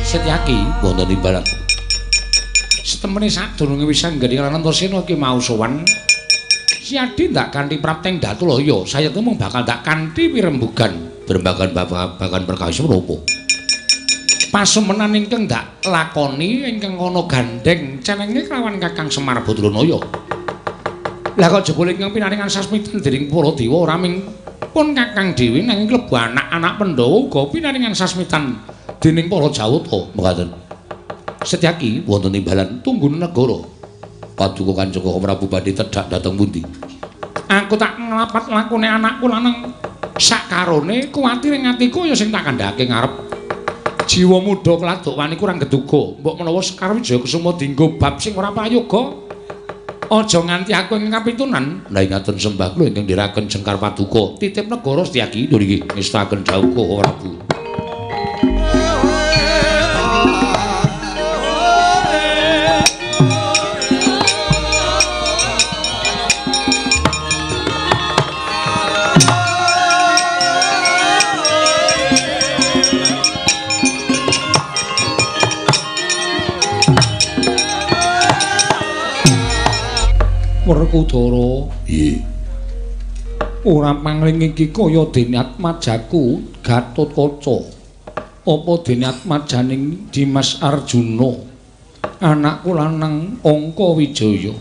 Setyaki wonten imbalan. Setemene sadurunge wis anggene lan Antasena iki mau sowan. Siadi ndak kanthi prapteng Datulaya, sayekte mung bakal ndak kanthi pirembugan berembagan babagan perkawis menapa. Pasumenan ingkang ndak lakoni ingkang ana gandheng cenenge kelawan Kakang Semar Badranaya. Lah kok jebule ingkang pinaringan sasmitan dening para dewa ora ming pun Kakang dhewe nanging klebu anak-anak Pandhawa uga pinaringan sasmitan dening para Jawata. Mekaten. Setyaki wonten imbalan tunggun negara. Paduka Kanjeng Prabu badhe tedhak dhateng pundi? Aku tak nglapat lakune anakku lanang Sakarone kuwatir ing atiku ya sing tak kandhake ngarep. Jiwa muda keladuk wani kurang geduga. Mbok menawa Sekar Wijaya Kusuma dienggo bab sing ora prayoga. Aja nganti aku ing kapitunan. Lah ingaten sembah kula ingkang ndherekaken Jengkar Paduka. Titip negara Setyaki nggih ngestaken dawuh Prabu. Werkudara, nggih. Ora pangling iki kaya dene atmajaku Gatotkaca. Apa dene atmajaning Dimas Arjuna? Anakku lanang Angka Wijaya.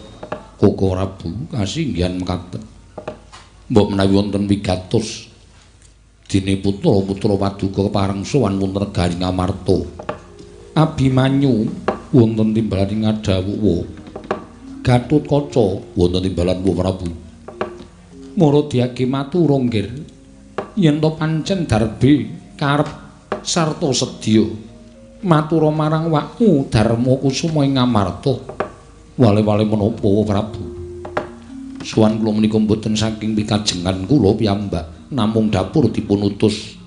Koko Prabu kasinggihan mekaten. Mbok menawi wonten wigatos dene putra-putra paduka kepareng sowan wonten negari Ngamarta. Abimanyu wonten timbalan ing Ngadawuwa. Gatotkaca wonten timbalan Wa Prabu. Mara diage matur nggir yen to pancen darbe karep sarta sedya matura marang wakmu Darma Kusuma ing Ngamarta. Wale-wale menapa Wa Prabu? Suwan kula menika mboten saking pikajengan kula piyambak, namung dapur dipun utus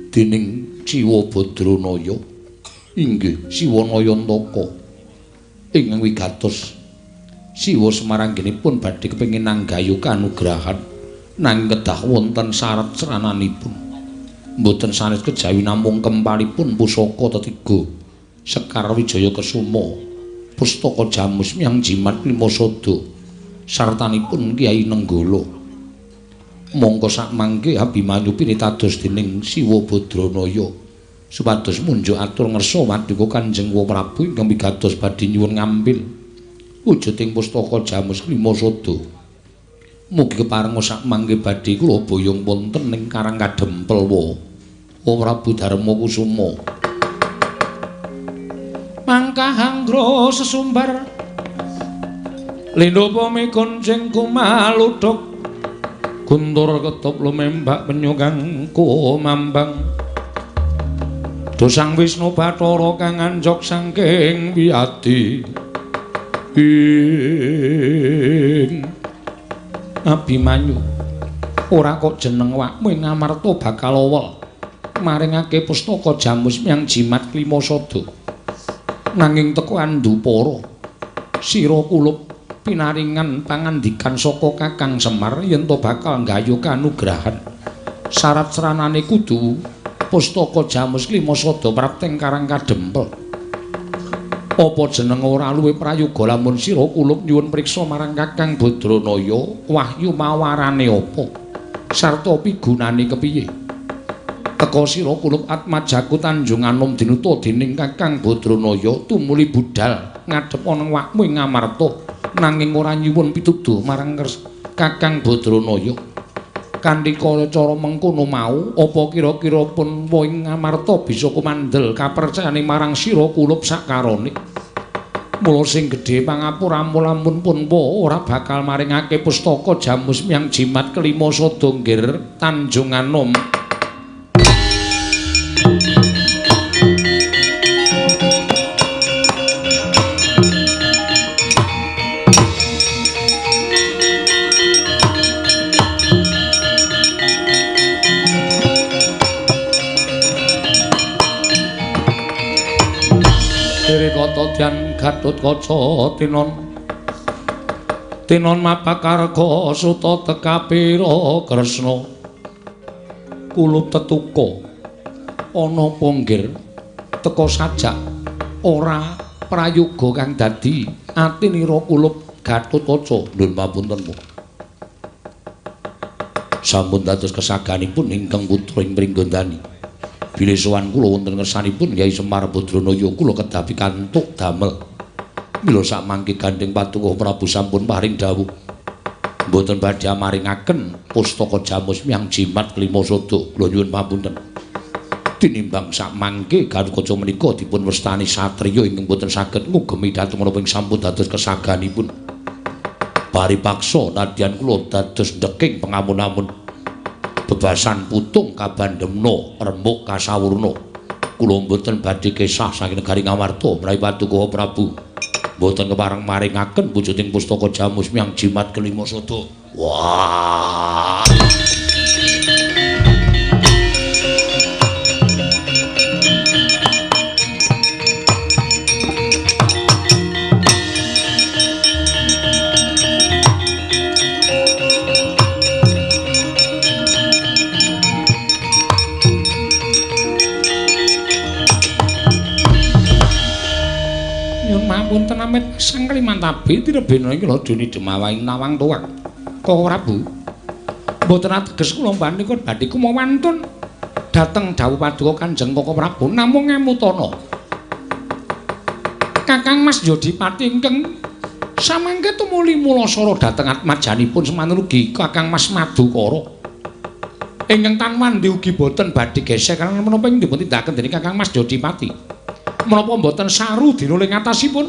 dening Siwa Badranaya. Inggih Siwa Nayantaka ingkang wigatos. Siwa Semaranggenipun badhe kepengin nanggayu kanugrahan nanging kedah wonten syarat srananipun. Mboten sanes kejawi namung kempalipun pusaka tetiga Sekar Wijaya Kesuma, pustaka Jamus Miang Jimat Lima Sada sartanipun Kyai Nenggala. Mongko sakmangke Abimanyu pinitados dening Siwa Badranaya supados munjuk atur ngersa paduka Kanjeng Wa Prabu ingkang wigatos badhe nyuwun ngambil wujuding pustaka Jamus Lima Sada. Mugi keparenga sakmangke badhe kula boyong wonten ing Karang Kadempel wa Prabu Darma Kusuma. Mangkah anggra sesumbar lindha pamikoncing kumaludhuk guntur ketop lumembak penyu kang kumambang dosang Wisnu Bathara kang anjok saking wiyadi. Ing Abimanyu ora kok jeneng wakmu ing Ngamarta bakal owel maringake pustaka Jamus Miang Jimat Klima Sada. Nanging teko andupara sira kulup pinaringan pangandikan saka Kakang Semar yen to bakal nggayuh kanugrahan. Syarat sranane kudu pustaka Jamus Klima Sada prapteng Karang Kadempel. Apa jeneng ora luwih prayoga lamun sira kulup nyuwun priksa marang Kakang Badranaya wahyu mawarane apa sarta pigunane kepiye? Teka sira kulup atmajaku Tanjung Anom dinuta dening Kakang Badranaya tumuli budhal ngadhep ana wakmu ing Ngamarta nanging ora nyuwun pituduh marang Kakang Badranaya. Kanthi cara mengkono mau apa kira-kira pun ing Ngamarta bisa kumandel kapercayane marang sira kulup sakarone. Mula sing gedhe pangapuramu lamun pun ora bakal maringake pustaka Jamus Miang Jimat Kelima Sada nggir Tanjung Anom. Dyan Gatotkaca tinon tinon mapakarga suta tekapira Kresna kulup tetuka ana ponggir teka sajak ora prayoga kang dadi atinira kulup Gatotkaca. Nuwun pamunten Bu. Sampun dados kesaganipun ingkang putra ing Pringgondani. Bilih sowan kula wonten ngersanipun Kyai Semar Badranaya kula kedah pikantuk damel. Mila sakmangke gandheng Paduka Prabu sampun paring dawuh mboten badhe maringaken pustaka Jamus Miang Jimat Klima Sada. Kula nyuwun pamunten. Tinimbang sakmangke Gatotkaca menika dipun wastani satriya ingkang boten saged ngugemi dhateng menapa ing sampun dados kesaganipun. Paripaksa nadyan kula dados ndeking pengamun-amun. Bebasan putung kabandemna remuk kasawurna. Kula mboten badhe kesah saking negari Ngamarta menawi Paduka Prabu mboten kepareng maringaken wujuding pustaka Jamus Miang Jimat Kelima Sada. Wah. Wonten amit sang Klimantabi tirebena iki lho dene demawaing nawang tuwak. Koko Prabu. Mboten ateges kula panika badhe kumawantun dhateng dawuh paduka Kanjeng Koko Prabu namung ngemutana. Kakang Mas Yodipati ingkang samangke tumuli mulasara dhateng atmajanipun semanten ugi Kakang Mas Madukara. Ingkang tanwandi ugi boten badhe gesek karena menapa ing dipun tindakaken dening Kakang Mas Yodipati. Menapa mboten saru dina ing atasipun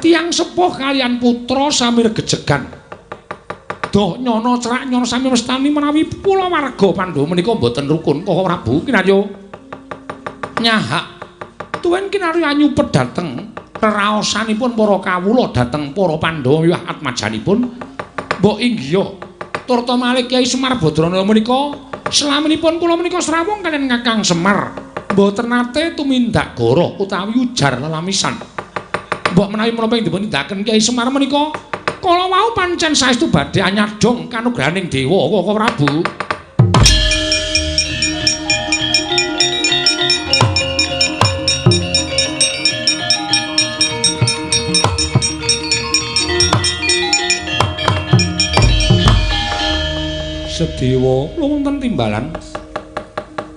tiyang sepuh kaliyan putra sami regejegan. Doh nyono cerak nyono sami mestani menawi kulawarga Pandhawa menika mboten rukun. Koko Prabu kinarya nyahak tuwin kinarya nyupet dhateng reraosanipun para kawula dhateng para Pandhawa wiwah atmajanipun. Mbok inggiha turta malih Kyai Semar Badrana menika selaminipun kula menika srawung kaliyan Kakang Semar. Mboten nate tumindak goro utawi ujar lelamisan. Mbok menawi menapa ing dipun tindakaken Kyai Semar menika kala wau pancen saestu badhe anyadong kanugrahaning dewa Koko Prabu. Sedewa wonten timbalan.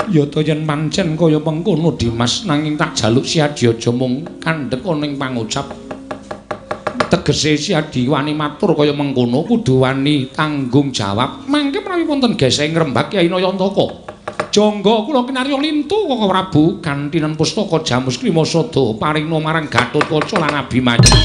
Yata yen pancen kaya mengkono Dimas nanging tak jaluk Siadi aja mung kandhek ana ing pangucap. Tegese Siadi wani matur kaya mengkono kudu wani tanggung jawab. Mangke menawi wonten geseh ngrembak Kyai Nayantaka. Jangga kula kinarya lintu Koko Prabu gantinen pustaka Jamus Klima Sada paringna marang Gatotkaca lan Abimanyu.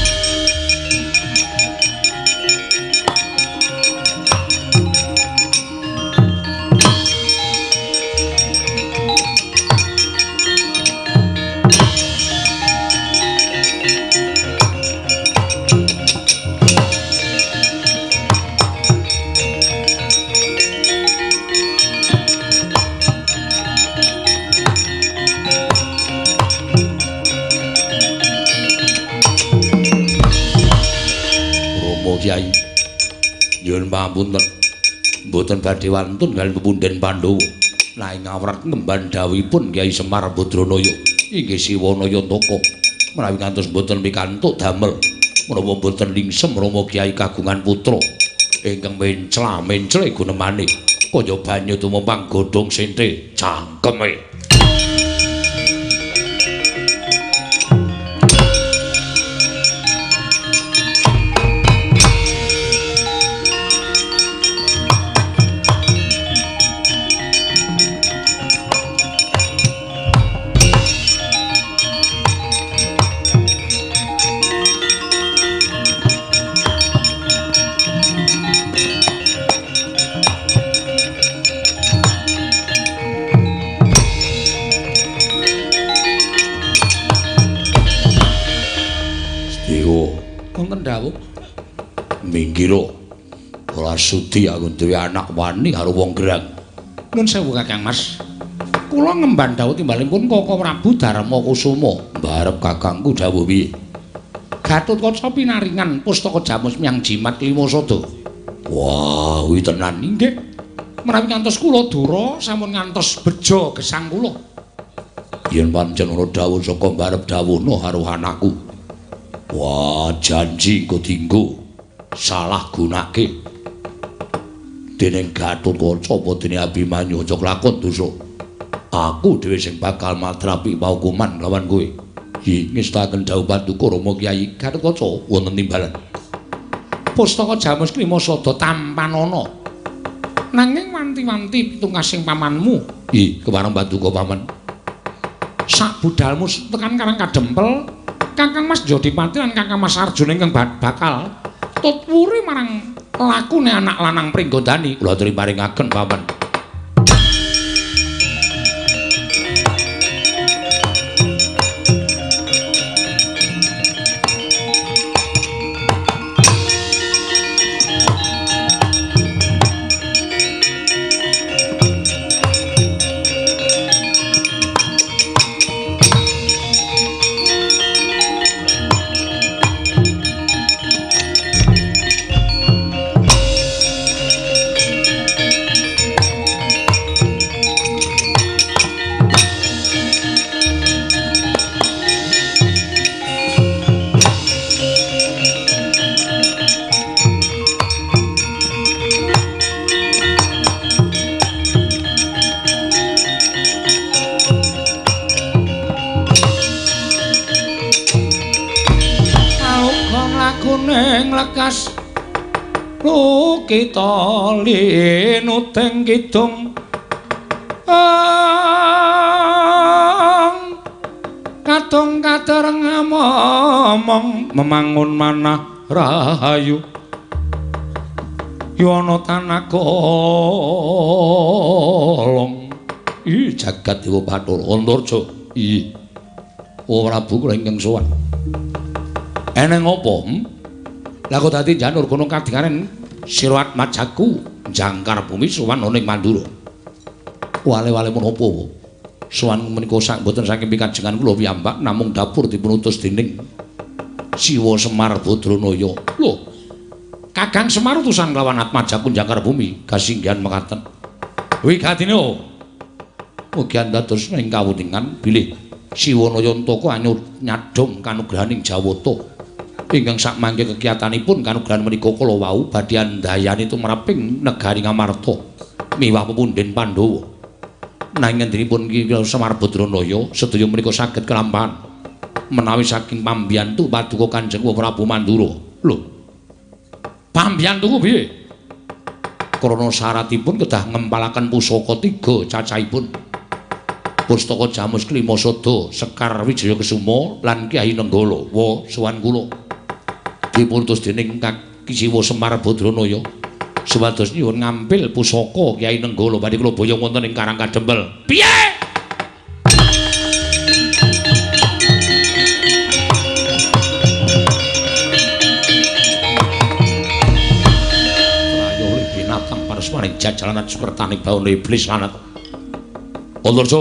Kyai nyuwun pangapunten mboten badhe wantun kaliyan pepundhen Pandhawa nanging awrat ngemban dawuhipun Kyai Semar Badranaya inggih Siwa Nayantaka menawi ngantos mboten pikantuk damel menapa mboten lingsem Rama Kyai kagungan putra ingkang mencla-mencle gunemane kaya banyu tumempang godhong sente cangkeme. Minggiro ora sudi aku duwe anak wani karo wong gerang. Nuwun sewu Kakang Mas. Kula ngemban dawuh timbalipun Koko Prabu Darma Kusuma. Mbarep kakangku dawuh piye? Gatotkaca pinaringan pustaka Jamus Miang Jimat Lima Sada. Wah, kuwi tenan inggih. Menawi ngantos kula dura sampun ngantos bejo gesang kula. Yen pancen ana dawuh saka mbarep dawuhna karo anakku. Wah, janji engko dinggo salah gunake. Dening Gatotkaca apa dene Abimanyu aja kelakon dosa. Aku dhewe sing bakal matrapi paukuman lawan kowe. Hi, ngestaken dawuh paduka Rama Kyai Gatotkaca wonten timbalan. Pustaka Jamus Klima Sada tampanana. Nanging wanti-wanti pitungkasing pamanmu. Hi, kepareng paduka paman. Sak budalmu tekan Karang Kadempel, Kakang Mas Jodipati lan Kakang Mas Arjuna ingkang bakal tutwuri marang lakune anak lanang Pringgondani. Kula aturi paringaken paman. Kuning lekas lukita linuteng kidung kadung katereng momong memangun manah rahayu yono tanah kolong. Ih jagat dewa Bathara Antarja. Ih oh Prabu kula ingkang sowan. Eneng apa? Lah kok dadi janur gunung kadingaren sira atmajaku jangkar bumi sowan ana ing Mandura. Wale-wale menapa? Sowan menika sak mboten saking pikajengan kula piyambak namung dapur dipun utus dening Siwa Semar Badranaya. Lho, Kakang Semar utusan kelawan atmajaku jangkar bumi kasinggihan mekaten. Wigatine mugi andados ing kawuningan bilih Siwa Nayantaka nyadhong kanugrahaning Jawata ingkang sakmangke kekiyatanipun kanugrahan menika kala wau badhe andayani tumraping negari Ngamarta miwah pepundhen Pandhawa. Nanging ngendinipun Ki Semar Badranaya sedaya menika saged kelampahan menawi saking pambiyantu paduka Kanjeng Prabu Mandura. Lho, pambiyantuku piye? Krana syaratipun kedah ngempalaken pusaka 3 cacahipun. Pustaka Jamus Klima Sada, Sekar Wijaya Kesuma lan Kyai Nenggala. Wa sowan kula dipun utus dening Kaki Siwa Semar Badranaya supados nyuwun ngampil pusaka Kyai Nenggala badhe kula boyong wonten ing Karang Kadempel. Piye? Rayo binatang parasmaning jajalanan sukertane bawana iblis lanat. Antarja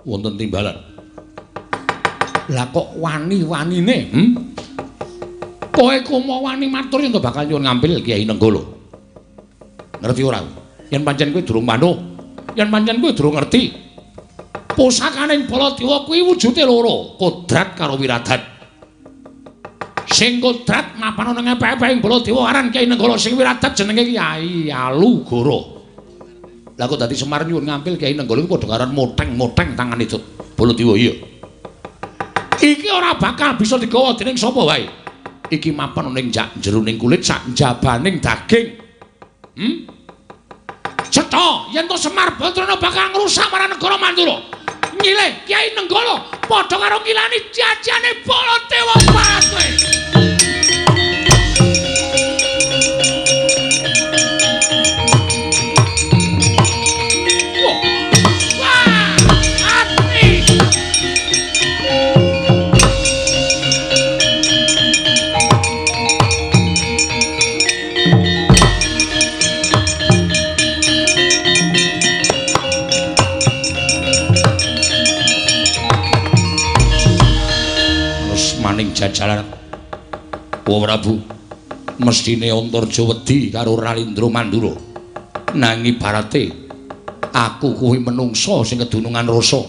wonten timbalan. Lah kok wani-wanine? Kowe komo wani matur yen to bakal nyuwun ngampil Kyai Nenggala. Ngerti ora? Yen pancen kowe durung manuk, yen pancen kowe durung ngerti. Pusakaning Baladewa kuwi wujude loro, kodrat karo wiradat. Sing kodrat mapan ana ngepek-epek ing Baladewa aran Kyai Nenggala, sing wiradat jenenge Kyai Alugoro. Lah kok dadi Semar nyuwun ngampil Kyai Nenggala iku padha karo moteng-moteng tangane Baladewa iya. Iki ora bakal bisa digawa dening sapa wae. Iki mapan ana ing jeroning kulit sak njabaning daging. Cetha yen to Semar Badrana bakal ngrusak marang negara Mandura. Nyilih Kyai Nenggala padha karo ngilani jajane Baladewa Barat kowe. Jajaran Wa Prabu mestine Antarja wedi karo Ralindra Mandura. Nanging ibarate aku kuwi menungsa sing kedunungan rasa.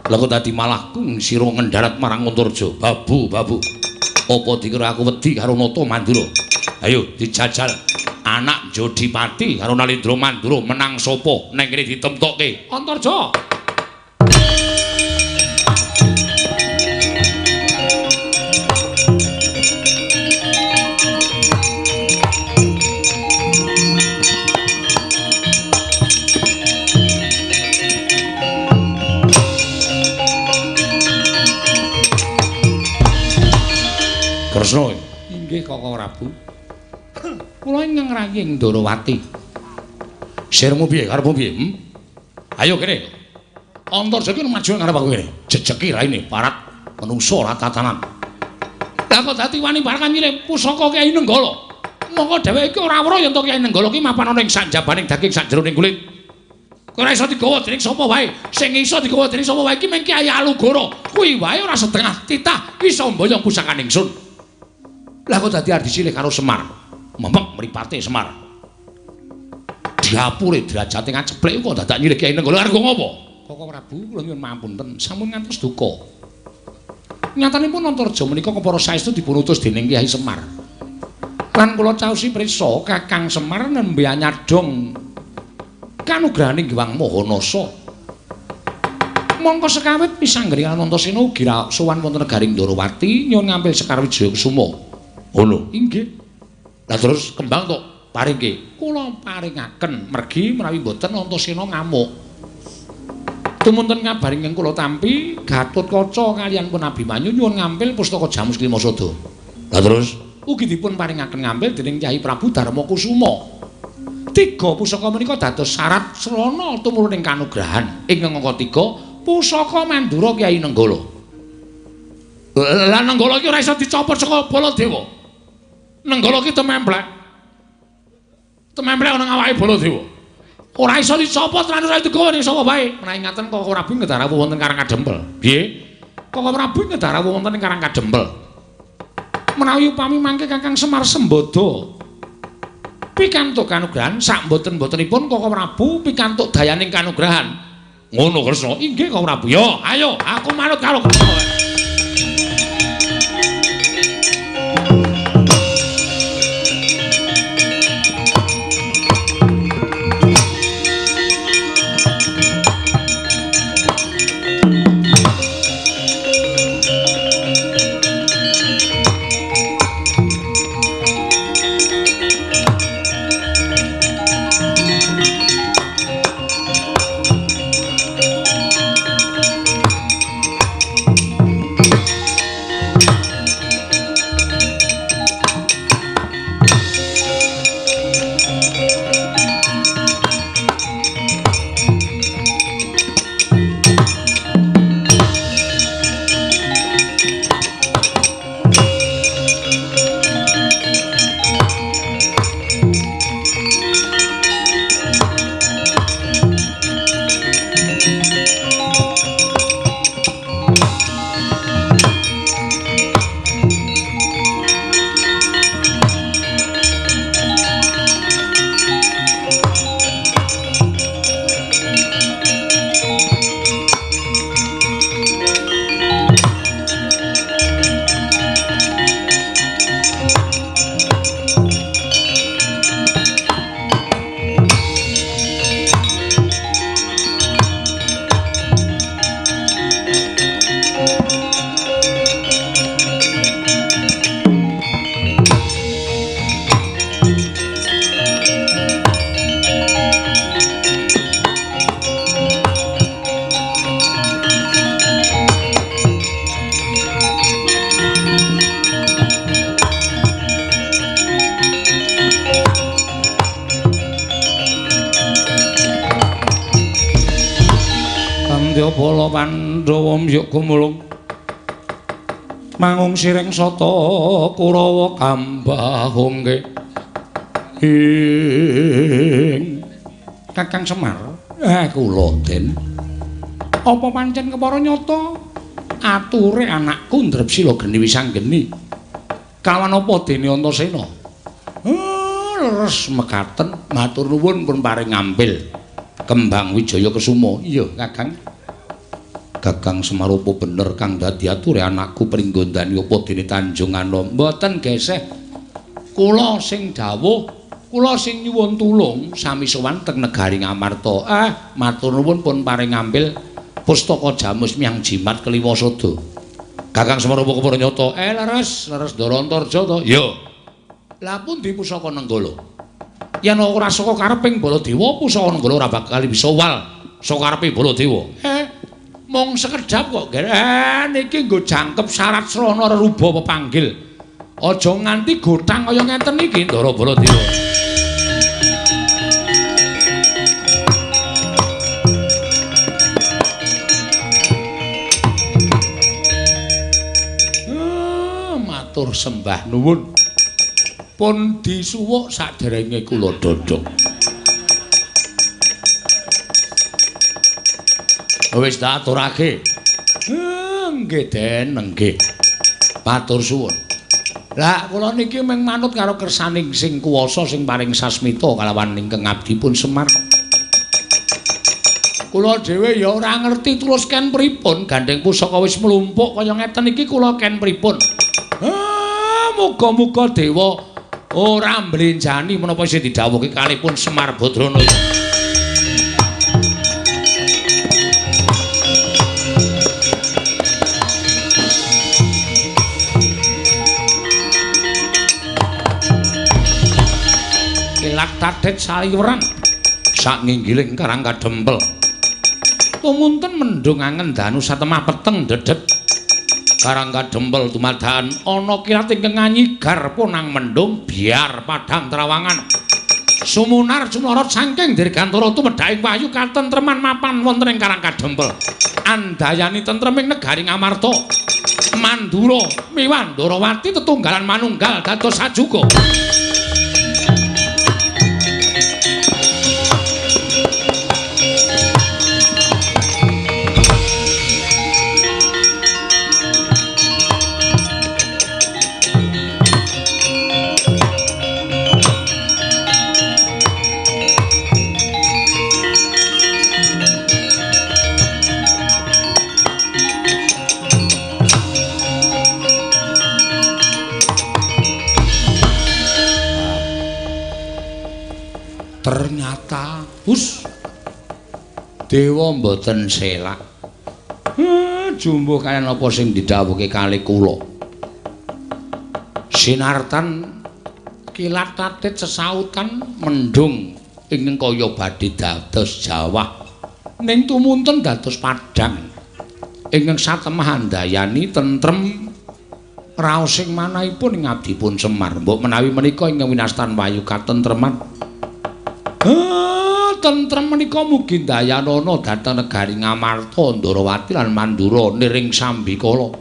Lah kok dadi malah sira ngendharat marang Antarja. Babu, babu. Apa dikira aku wedi karo Nata Mandura? Ayo dijajal. Anak Jodipati karo Nalindra Mandura menang sapa? Neng kene ditemtokke. Antarja. Kresna. Inggih Kakang Prabu. Kula ingkang ngraying Ndorowati. Sirmu piye karepmu piye? Ayo kene. Antarja iki maju ngarep aku kene. Jejeki raine parat menungso ora tatanan. Lah kok dadi wani barang nyilih pusaka Kyai Nenggala. Mongko dheweke iki ora weruh yen to Kyai Nenggala ki mapan ana ing sanjabaning daging sakjeroning kulit. Ora iso digawa dening sapa wae. Sing iso digawa dening sapa wae iki mung Kyai Alugoro. Kuwi wae ora setengah titah iso mboyong pusakane ingsun. Lah kok dadi ardi silih karo Semar. Memek mripate Semar. Diapure derajate ngaceplek kok dadak nyilih Kyai Nenggala arep ngopo? Koko Prabu kula nyuwun mampunten sampun ngantos duka. Nyatanipun Antarja menika kepara saestu dipun utus dening Kyai Semar. Lan kula caosi prisa Kakang Semar nembe nyadhong kanugrahaning Hyang Maha Nasa. Mongko sekawit pisanggri Anantasena ugi sowan wonten negaring Ndorowati nyuwun ngampil Sekar Wijaya Kusuma. Ngono. Inggih. Lah terus kembang tok paringke. Kula paringaken mergi menawi mboten Antasena ngamuk. Tumunten kabar ingkang kula tampi Gatotkaca kaliyan pun Abimanyu nyuwun ngampil pustaka Jamus Klimasada. Lah terus ugi dipun paringaken ngampil dening Kyai Prabu Darma Kusuma. Tiga pusaka menika dados syarat srana tumurun ing kanugrahan. Ingkang angka 3 pusaka Mandura Kyai Nenggala. Lah Nenggala iki ora iso dicopot saka Baladewa. Nenggala iki tememplek. Tememplek ana awake Baladewa. Ora iso dicopot lan ora digawa ning sapa bae. Menawi ngaten Koko Prabu ngedah rawuh wonten Karang Kadempel. Piye? Koko Prabu ngedah rawuh wonten ing Karang Kadempel. Menawi upami mangke Kakang Semar Sembada pikantuk kanugrahan sak mboten-mbotenipun Koko Prabu pikantuk dayaning kanugrahan. Ngono Kresna. Inggih Koko Prabu. Yo, ayo aku manut karo Kresna. Bala Pandhawa mbyuk gumulung mangung sireng sata Kurawa kambahungke ing Kakang Semar. Kula Den, apa pancen kepara nyata ature anakku Ndrepsila geni wisanggeni kawan apa dene Antasena? Leres mekaten matur nuwun pun paring ngampil kembang Wijaya Kesuma. Iya Kakang. Kakang Semar apa bener kang dadi ature anakku Pringgondani apa dene Tanjung Anom? Mboten geseh. Kula sing dawuh, kula sing nyuwun tulung sami sowan teng negari Ngamarta. Matur nuwun pun paring ngampil pustaka Jamus Miang Jimat Kliwasada. Kakang Semar apa kepara nyata? Leres, leres Ndara Antarja to? Iya. Lah pundi pusaka Nenggala? Yen ora saka kareping Baladewa, pusaka Nenggala ora bakal bisa wal saka karepe Baladewa. Mung sekedhap kok. Niki nggo jangkep syarat srana reruba pepanggil. Aja nganti gothang kaya ngeten iki Ndara Baladewa. Matur sembah nuwun. Pun disuwuk saderenge kula dodhok. Wis tak aturake. Nggih Den, nggih. Matur suwun. Lah kula niki mung manut karo kersaning sing kuwasa sing paring sasmita kalawan ingkang abdi pun Semar. Kula dhewe ya ora ngerti terus ken pripun gandeng pusaka wis mlumpuk kaya ngeten iki kula ken pripun. Muga-muga dewa ora mblenjani menapa sing didhawuhke kalihipun Semar Badrana. Kilat tadet saliweran sak nginggiling Karang Kadempel. Tumunten mendung angen danu satemah peteng dedet. Karang Kadempel dumadakan ana kilat ingkang nganyigar punang mendung biar padhang trawangan. Sumunar sumlorot saking dirgantara tumedhaking wahyu katentreman mapan wonten ing Karang Kadempel. Andayani tentreming negari Ngamarta. Mandura miwah Ndorowati tetunggalan manunggal dados sajuga. Ternyata hus dewa mboten selak. Jumbuh kaya napa sing didhawuhke kali kula. Sinartan kilat tatit sesautan mendung ingkang kaya badhe dados jawah ning tumunten dados padhang ingkang satemah andayani tentrem raosing manahipun ing abdipun Semar. Mbok menawi menika ingkang winastan wahyu katentreman. Tentrem menika mugi ndayanana dhateng negari Ngamarta, Ndorowati lan Mandura niring sambikala.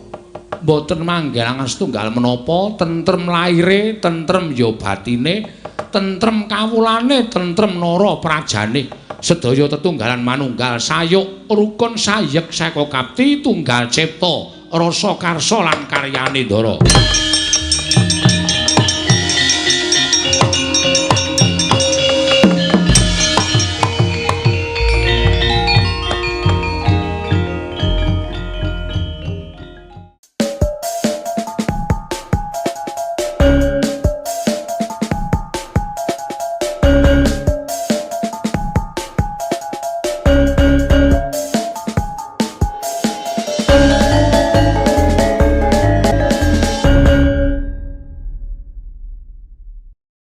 Mboten manggelangan setunggal menapa, tentrem laire, tentrem ya batine, tentrem kawulane, tentrem nara prajane. Sedaya tetunggalan manunggal sayuk rukun sayek seka kapti tunggal cipta rasa karsa lan karyane Ndara.